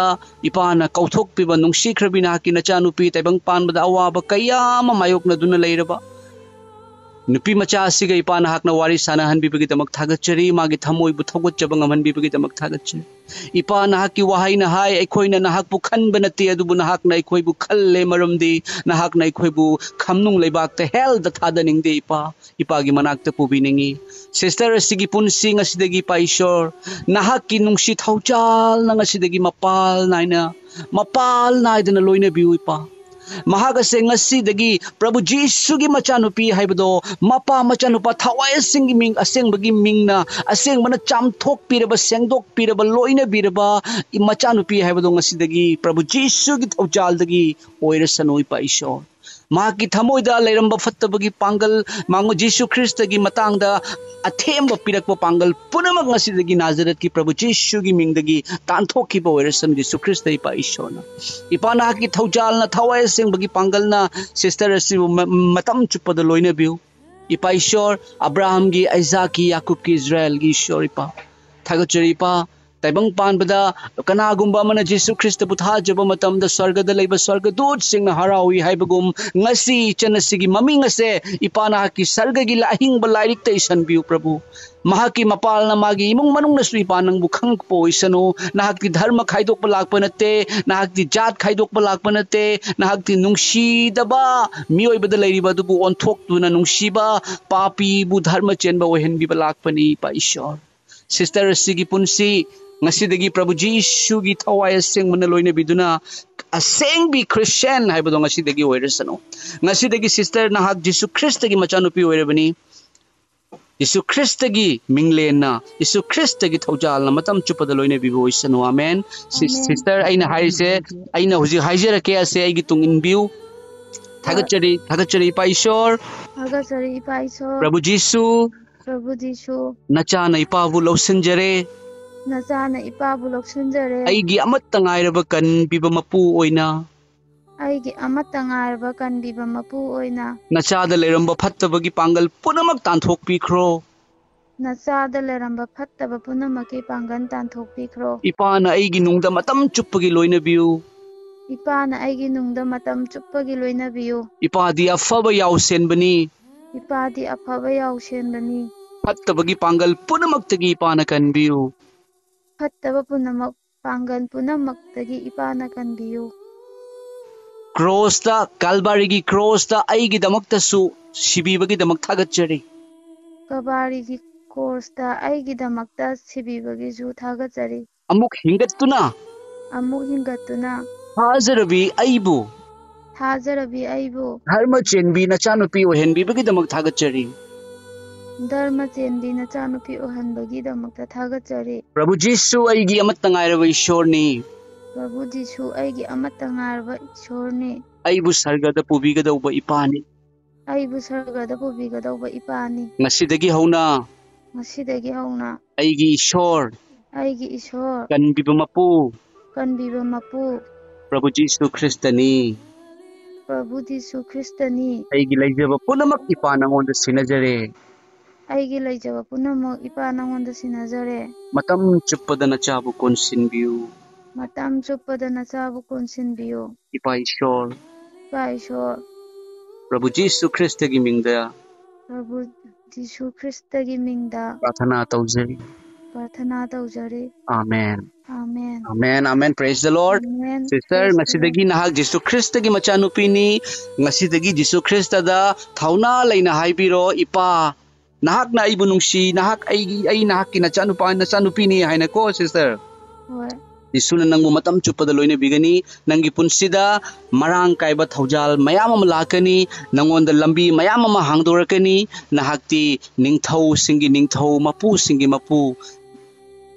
ꯏꯄꯥꯅ ꯀꯧꯊꯣꯛꯄꯤꯕ ꯅꯨꯡꯁꯤꯈ꯭ꯔꯕꯤ ꯅꯍꯥꯛꯀꯤ ꯅꯆꯥꯅꯨꯄꯤ ꯇꯥꯏꯕꯪ ꯄꯥꯟꯕꯗ ꯑꯋꯥꯕ ꯀꯌꯥ ꯑꯃ ꯃꯥꯌꯣꯛꯅꯗꯨꯅ ꯂꯩꯔꯕ ꯅꯨꯄꯤ ꯃꯆꯥ ꯑꯁꯤꯒ ꯏꯄꯥ ꯅꯍꯥꯛꯅ ꯋꯥꯔꯤ ꯁꯥꯟꯅꯍꯟꯕꯤꯕꯒꯤꯗꯃꯛ ꯊꯥꯒꯠꯆꯔꯤ꯫ ꯃꯥꯒꯤ ꯊꯃꯣꯏꯕꯨ ꯊꯧꯒꯠꯆꯕ ꯉꯝꯍꯟꯕꯤꯕꯒꯤꯗꯃꯛ ꯊꯥꯒꯠꯆꯔꯤ꯫ ꯏꯄꯥ, ꯅꯍꯥꯛꯀꯤ ꯋꯥꯍꯩꯅ ꯍꯥꯏ, ꯑꯩꯈꯣꯏꯅ ꯅꯍꯥꯛꯄꯨ ꯈꯟꯕ ꯅꯠꯇꯦ, ꯑꯗꯨꯕꯨ ꯅꯍꯥꯛꯅ ꯑꯩꯈꯣꯏꯕꯨ ꯈꯜꯂꯦ, ꯃꯔꯝꯗꯤ ꯅꯍꯥꯛꯅ ꯑꯩꯈꯣꯏꯕꯨ ꯈꯝꯅꯨꯡ ꯂꯩꯕꯥꯛꯇ, ꯍꯦꯜꯗ ꯊꯥꯗꯅꯤꯡꯗꯦ꯫ ꯏꯄꯥ, ꯏꯄꯥꯒꯤ ꯃꯅꯥꯛꯇ ꯄꯨꯕꯤꯅꯤꯡꯏ꯫ ꯁꯤꯁꯇꯔ ꯑꯁꯤꯒꯤ ꯄꯨꯟꯁꯤ ꯉꯁꯤꯗꯒꯤ, ꯏꯄꯥ ꯏꯁꯣꯔ, ꯅꯍꯥꯛꯀꯤ ꯅꯨꯡꯁꯤ ꯊꯧꯖꯥꯜꯅ ꯉꯁꯤꯗꯒꯤ ꯃꯄꯥꯜ ꯅꯥꯏꯅ, ꯃꯄꯥꯜ ꯅꯥꯏꯗꯅ ꯂꯣꯏꯅꯕꯤꯌꯨ, ꯏꯄꯥ꯫ ꯃꯍꯥꯛ ꯑꯁꯦ ꯉꯁꯤꯗꯒꯤ ꯄ꯭ꯔꯚꯨ ꯖꯤꯁꯨꯒꯤ ꯃꯆꯥꯅꯨꯄꯤ ꯍꯥꯏꯕꯗꯣ, ꯃꯄꯥ ꯃꯆꯥꯅꯨꯄꯥ ꯊꯋꯥꯏ ꯑꯁꯦꯡꯒꯤ ꯃꯤꯡ, ꯑꯁꯦꯡꯕꯒꯤ ꯃꯤꯡꯅ, ꯑꯁꯦꯡꯕꯅ ꯆꯥꯝꯊꯣꯛꯄꯤꯔꯕ, ꯁꯦꯡꯗꯣꯛꯄꯤꯔꯕ, ꯂꯣꯏꯅꯕꯤꯔꯕ ꯃꯆꯥꯅꯨꯄꯤ ꯍꯥꯏꯕꯗꯣ ꯉꯁꯤꯗꯒꯤ ꯄ꯭ꯔꯚꯨ ꯖꯤꯁꯨꯒꯤ ꯊꯧꯖꯥꯜꯗꯒꯤ ꯑꯣꯏꯔꯁꯅꯨ, ꯏꯄꯥ ꯏꯁꯣꯔ꯫ ꯃꯍꯥꯛꯀꯤ ꯊꯃꯣꯏꯗ ꯂꯩꯔꯝꯕ ꯐꯠꯇꯕꯒꯤ ꯄꯥꯡꯒꯜ, ꯃꯉꯣꯟ ꯖꯤꯁꯨ ꯈ꯭ꯔꯤꯁꯇꯒꯤ ꯃꯇꯥꯡꯗ ꯑꯊꯦꯝꯕ ꯄꯤꯔꯛꯄ ꯄꯥꯡꯒꯜ ꯄꯨꯝꯅꯃꯛ ꯉꯁꯤꯗꯒꯤ ꯅꯥꯖꯔꯦꯠꯀꯤ ꯄ꯭ꯔꯚꯨ ꯖꯤꯁꯨꯒꯤ ꯃꯤꯡꯗꯒꯤ ꯇꯥꯟꯊꯣꯛꯈꯤꯕ ꯑꯣꯏꯔꯁꯅꯨ, ꯖꯤꯁꯨ ꯈ꯭ꯔꯤꯁꯇ ꯏꯄꯥ ꯏꯁꯣꯔꯅ꯫ ꯏꯄꯥ, ꯅꯍꯥꯛꯀꯤ ꯊꯧꯖꯥꯜꯅ ꯊꯋꯥꯏ ꯑꯁꯦꯡꯕꯒꯤ ꯄꯥꯡꯒꯜꯅ ꯁꯤꯁꯇꯔ ꯑꯁꯤꯕꯨ ꯃ-, ꯃꯇꯝ ꯆꯨꯞꯄꯗ ꯂꯣꯏꯅꯕꯤꯌꯨ꯫ ꯏꯄꯥ ꯏꯁꯣꯔ, ꯑꯕ꯭ꯔꯥꯍꯝꯒꯤ, ꯑꯥꯏꯖꯥꯛꯀꯤ, ꯌꯥꯀꯨꯕꯀꯤ, ꯏꯁꯔꯥꯌꯦꯜꯒꯤ ꯏꯁꯣꯔ ꯏꯄꯥ, ꯊꯥꯒꯠꯆꯔꯤ ꯏꯄꯥ꯫ ꯇꯥꯏꯕꯪ ꯄꯥꯟꯕꯗ ꯀꯅꯥꯒꯨꯝꯕ ꯑꯃꯅ ꯖꯤꯁꯨ ꯈ꯭ꯔꯤꯁꯇꯕꯨ ꯊꯥꯖꯕ ꯃꯇꯝꯗ ꯁ꯭ꯋꯔꯒꯗ ꯂꯩꯕ ꯁ꯭ꯋꯔꯒꯗꯨꯠꯁꯤꯡꯅ ꯍꯔꯥꯎꯏ ꯍꯥꯏꯕꯒꯨꯝ, ꯉꯁꯤ ꯏꯆꯟ ꯑꯁꯤꯒꯤ ꯃꯃꯤꯡ ꯑꯁꯦ ꯏꯄꯥ ꯅꯍꯥꯛꯀꯤ ꯁꯔꯒꯒꯤ ꯂ-, ꯑꯍꯤꯡꯕ ꯂꯥꯏꯔꯤꯛꯇ ꯏꯁꯟꯕꯤꯌꯨ ꯄ꯭ꯔꯚꯨ꯫ ꯃꯍꯥꯛꯀꯤ ꯃꯄꯥꯜꯅ ꯃꯥꯒꯤ ꯏꯃꯨꯡ ꯃꯅꯨꯡꯅꯁꯨ ꯏꯄꯥ ꯅꯪꯕꯨ ꯈꯪꯉꯛꯄ ꯑꯣꯏꯁꯅꯨ꯫ ꯅꯍꯥꯛꯇꯤ ꯙꯔꯃ ꯈꯥꯏꯗꯣꯛꯄ ꯂꯥꯛꯄ ꯅꯠꯇꯦ, ꯅꯍꯥꯛꯇꯤ ꯖꯥꯠ ꯈꯥꯏꯗꯣꯛꯄ ꯂꯥꯛꯄ ꯅꯠꯇꯦ, ꯅꯍꯥꯛꯇꯤ ꯅꯨꯡꯁꯤꯗꯕ ꯃꯤꯑꯣꯏꯕꯗ ꯂꯩꯔꯤꯕ ꯑꯗꯨꯕꯨ ꯑꯣꯟꯊꯣꯛꯇꯨꯅ ꯅꯨꯡꯁꯤꯕ, ꯄꯥꯄꯤꯕꯨ ꯙꯔꯃ ꯆꯦꯟꯕ ꯑꯣꯏꯍꯟꯕꯤꯕ ꯂꯥꯛꯄꯅꯤ ꯏꯄꯥ ꯏꯁꯣꯔ꯫ ꯁꯤꯁꯇꯔ ꯑꯁꯤꯒꯤ ꯄꯨꯟꯁꯤ ꯉꯁꯤꯗꯒꯤ ꯄ꯭ꯔꯚꯨ ꯖꯤꯁꯨꯒꯤ ꯊꯋꯥꯏ ꯑꯁꯦꯡꯕꯅ ꯂꯣꯏꯅꯕꯤꯗꯨꯅ ꯑꯁꯦꯡꯕꯤ ꯈ꯭ꯔꯤꯁꯇꯤꯌꯥꯟ ꯍꯥꯏꯕꯗꯣ ꯉꯁꯤꯗꯒꯤ ꯑꯣꯏꯔꯁꯅꯨ꯫ ꯉꯁꯤꯗꯒꯤ ꯁꯤꯁꯇꯔ ꯅꯍꯥꯛ ꯖꯤꯁꯨ ꯈ꯭ꯔꯤꯁꯇꯒꯤ ꯃꯆꯥꯅꯨꯄꯤ ꯑꯣꯏꯔꯕꯅꯤ꯫ ꯖꯤꯁꯨ ꯈ꯭ꯔꯤꯁꯇꯒꯤ ꯃꯤꯡꯂꯦꯟꯅ, ꯖꯤꯁꯨ ꯈ꯭ꯔꯤꯁꯇꯒꯤ ꯊꯧꯖꯥꯜꯅ ꯃꯇꯝ ꯆꯨꯞꯄꯗ ꯂꯣꯏꯅꯕꯤꯕ ꯑꯣꯏꯁꯅꯨ꯫ ꯑꯃꯦꯟ꯫ ꯁꯤ-, ꯑꯃꯦꯟ꯫ ꯁꯤꯁꯇꯔ, ꯑꯩꯅ ꯍꯥꯏꯔꯤꯁꯦ, ꯑꯩꯅ ꯍꯧꯖꯤꯛ ꯍꯥꯏꯖꯔꯛꯀꯦ, ꯑꯁꯦ ꯑꯩꯒꯤ ꯇꯨꯡ ꯏꯟꯕꯤꯌꯨ꯫ ꯊꯥꯒꯠꯆꯔꯤ, ꯊꯥꯒꯠꯆꯔꯤ ꯏꯄꯥ ꯏꯁꯣꯔ꯫ ꯊꯥꯒꯠꯆꯔꯤ ꯏꯄꯥ ꯏꯁꯣꯔ꯫ ꯄ꯭ꯔꯚꯨ ꯖꯤꯁꯨ, ꯄ꯭ꯔꯚꯨ ꯖꯤꯁꯨ, ꯅꯆꯥꯅ ꯏꯄꯥꯕꯨ ꯂꯧꯁꯤꯟꯖꯔꯦ꯫ ꯅꯆꯥꯅ ꯏꯄꯥꯕꯨ ꯂꯧꯁꯤꯟꯖꯔꯦ꯫ ꯑꯩꯒꯤ ꯑꯃꯠꯇ ꯉꯥꯏꯔꯕ ꯀꯟꯕꯤꯕ ꯃꯄꯨ ꯑꯣꯏꯅ꯫ ꯑꯩꯒꯤ ꯑꯃꯠꯇ ꯉꯥꯏꯔꯕ ꯀꯟꯕꯤꯕ ꯃꯄꯨ ꯑꯣꯏꯅ꯫ ꯅꯆꯥꯗ ꯂꯩꯔꯝꯕ ꯐꯠꯇꯕꯒꯤ ꯄꯥꯡꯒꯜ ꯄꯨꯝꯅꯃꯛ ꯇꯥꯟꯊꯣꯛꯄꯤꯈ꯭ꯔꯣ꯫ ꯅꯆꯥꯗ ꯂꯩꯔꯝꯕ ꯐꯠꯇꯕ ꯄꯨꯝꯅꯃꯛꯀꯤ ꯄꯥꯡꯒꯜ ꯇꯥꯟꯊꯣꯛꯄꯤꯈ꯭ꯔꯣ꯫ ꯏꯄꯥꯅ ꯑꯩꯒꯤ ꯅꯨꯡꯗ ꯃꯇꯝ ꯆꯨꯞꯄꯒꯤ ꯂꯣꯏꯅꯕꯤꯌꯨ꯫ ꯏꯄꯥꯅ ꯑꯩꯒꯤ ꯅꯨꯡꯗ ꯃꯇꯝ ꯆꯨꯞꯄꯒꯤ ꯂꯣꯏꯅꯕꯤꯌꯨ꯫ ꯏꯄꯥꯗꯤ ꯑꯐꯕ ꯌꯥꯎꯁꯦꯟꯕꯅꯤ꯫ ꯏꯄꯥꯗꯤ ꯑꯐꯕ ꯌꯥꯎꯁꯦꯟꯕꯅꯤ꯫ ꯐꯠꯇꯕꯒꯤ ꯄꯥꯡꯒꯜ ꯄꯨꯝꯅꯃꯛꯇꯒꯤ ꯏꯄꯥꯅ ꯀꯟꯕꯤꯌꯨ꯫ ꯐꯠꯇꯕ ꯄꯨꯝꯅꯃꯛ ꯄꯥꯡꯒꯜ ꯄꯨꯝꯅꯃꯛꯇꯒꯤ ꯏꯄꯥꯅ ꯀꯟꯕꯤꯌꯨ꯫ ꯀ꯭ꯔꯣꯁꯇ, ꯀꯥꯜꯕꯥꯔꯤꯒꯤ ꯀ꯭ꯔꯣꯁꯇ ꯑꯩꯒꯤꯗꯃꯛꯇꯁꯨ ꯁꯤꯕꯤꯕꯒꯤꯗꯃꯛ ꯊꯥꯒꯠꯆꯔꯤ꯫ ꯀꯕꯥꯔꯤꯒꯤ ꯀ꯭ꯔꯣꯁꯇ ꯑꯩꯒꯤꯗꯃꯛꯇ ꯁꯤꯕꯤꯕꯒꯤꯁꯨ ꯊꯥꯒꯠꯆꯔꯤ꯫ ꯑꯃꯨꯛ ꯍꯤꯡꯒꯠꯇꯨꯅ ꯑꯃꯨꯛ ꯍꯤꯡꯒꯠꯇꯨꯅ ꯊꯥꯖꯔꯕꯤ ꯑꯩꯕꯨ ꯊꯥꯖꯔꯕꯤ ꯑꯩꯕꯨ ꯙꯔꯃ ꯆꯦꯟꯕꯤ ꯅꯆꯥꯅꯨꯄꯤ ꯑꯣꯏꯍꯟꯕꯤꯕꯒꯤꯗꯃꯛ ꯊꯥꯒꯠꯆꯔꯤ꯫ ꯙꯔꯃ ꯆꯦꯟꯕꯤ ꯅꯆꯥꯅꯨꯄꯤ ꯑꯣꯏꯍꯟꯕꯒꯤꯗꯃꯛꯇ ꯊꯥꯒꯠꯆꯔꯤ꯫ ꯄ꯭ꯔꯚꯨ ꯖꯤꯁꯨ ꯑꯩꯒꯤ ꯑꯃꯠꯇ ꯉꯥꯏꯔꯕ ꯏꯁꯣꯔꯅꯤ꯫ ꯄ꯭ꯔꯚꯨ ꯖꯤꯁꯨ ꯑꯩꯒꯤ ꯑꯃꯠꯇ ꯉꯥꯏꯔꯕ ꯏꯁꯣꯔꯅꯤ꯫ ꯑꯩꯕꯨ ꯁꯔꯒꯗ ꯄꯨꯕꯤꯒꯗꯧꯕ ꯏꯄꯥꯅꯤ꯫ ꯑꯩꯕꯨ ꯁꯔꯒꯗ ꯄꯨꯕꯤꯒꯗꯧꯕ ꯏꯄꯥꯅꯤ꯫ ꯉꯁꯤꯗꯒꯤ ꯍꯧꯅ ꯉꯁꯤꯗꯒꯤ ꯍꯧꯅ ꯑꯩꯒꯤ ꯏꯁꯣꯔ ꯑꯩꯒꯤ ꯏꯁꯣꯔ ꯀꯟꯕꯤꯕ ꯃꯄꯨ ꯀꯟꯕꯤꯕ ꯃꯄꯨ ꯄ꯭ꯔꯚꯨ ꯖꯤꯁꯨ ꯈ꯭ꯔꯤꯁꯇꯅꯤ꯫ ꯄ꯭ꯔꯚꯨ ꯖꯤꯁꯨ ꯈ꯭ꯔꯤꯁꯇꯅꯤ꯫ ꯑꯩꯒꯤ ꯂꯩꯖꯕ ꯄꯨꯝꯅꯃꯛ ꯏꯄꯥ ꯅꯉꯣꯟꯗ ꯁꯤꯟꯅꯖꯔꯦ꯫ ꯑꯩꯒꯤ ꯂꯩꯖꯕ ꯄꯨꯝꯅꯃꯛ ꯏꯄꯥ ꯅꯉꯣꯟꯗ ꯁꯤꯟꯅꯖꯔꯦ꯫ ꯃꯇꯝ ꯆꯨꯞꯄꯗ ꯅꯆꯥꯕꯨ ꯀꯣꯟꯁꯤꯟꯕꯤꯌꯨ꯫ ꯃꯇꯝ ꯆꯨꯞꯄꯗ ꯅꯆꯥꯕꯨ ꯀꯣꯟꯁꯤꯟꯕꯤꯌꯨ꯫ ꯏꯄꯥ ꯏꯁꯣꯔ ꯏꯄꯥ ꯏꯁꯣꯔ ꯄ꯭ꯔꯚꯨ ꯖꯤꯁꯨ ꯈ꯭ꯔꯤꯁꯇꯒꯤ ꯃꯤꯡꯗ ꯄ꯭ꯔꯚꯨ ꯖꯤꯁꯨ ꯈ꯭ꯔꯤꯁꯇꯒꯤ ꯃꯤꯡꯗ ꯄ꯭ꯔꯥꯊꯅꯥ ꯇꯧꯖꯔꯤ꯫ ꯄ꯭ꯔꯥꯊꯅꯥ ꯇꯧꯖꯔꯤ꯫ ꯑꯥꯃꯦꯟ꯫ ꯑꯥꯃꯦꯟ꯫ ꯑꯥꯃꯦꯟ, ꯑꯥꯃꯦꯟ꯫ Praise the Lord. ꯑꯥꯃꯦꯟ꯫ Sister, Praise the ꯉꯁꯤꯗꯒꯤ ꯅꯍꯥꯛ ꯖꯤꯁꯨ ꯈ꯭ꯔꯤꯁꯇꯒꯤ ꯃꯆꯥꯅꯨꯄꯤꯅꯤ꯫ ꯉꯁꯤꯗꯒꯤ ꯖꯤꯁꯨ ꯈ꯭ꯔꯤꯁꯇꯗ ꯊꯧꯅꯥ ꯂꯩꯅ ꯍꯥꯏꯕꯤꯔꯣ, "ꯏꯄꯥ, ꯅꯍꯥꯛꯅ ꯑꯩꯕꯨ ꯅꯨꯡꯁꯤ, ꯅꯍꯥꯛ ꯑꯩꯒꯤ, ꯑꯩ ꯅꯍꯥꯛꯀꯤ ꯅꯆꯥꯅꯨꯄꯥ, ꯅꯆꯥꯅꯨꯄꯤꯅꯤ" ꯍꯥꯏꯅꯀꯣ, sister꯫ ꯍꯣꯏ꯫ ꯖꯤꯁꯨꯅ ꯅꯪꯕꯨ ꯃꯇꯝ ꯆꯨꯞꯄꯗ ꯂꯣꯏꯅꯕꯤꯒꯅꯤ꯫ ꯅꯪꯒꯤ ꯄꯨꯟꯁꯤꯗ ꯃꯔꯥꯡ ꯀꯥꯏꯕ ꯊꯧꯖꯥꯜ ꯃꯌꯥꯝ ꯑꯃ ꯂꯥꯛꯀꯅꯤ꯫ ꯅꯪꯉꯣꯟꯗ ꯂꯝꯕꯤ ꯃꯌꯥꯝ ꯑꯃ ꯍꯥꯡꯗꯣꯔꯛꯀꯅꯤ꯫ ꯅꯍꯥꯛꯇꯤ ꯅꯤꯡꯊꯧꯁꯤꯡꯒꯤ ꯅꯤꯡꯊꯧ, ꯃꯄꯨꯁꯤꯡꯒꯤ ꯃꯄꯨ,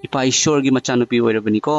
ꯏꯄꯥ ꯏꯁꯣꯔꯒꯤ ꯃꯆꯥꯅꯨꯄꯤ ꯑꯣꯏꯔꯕꯅꯤꯀꯣ꯫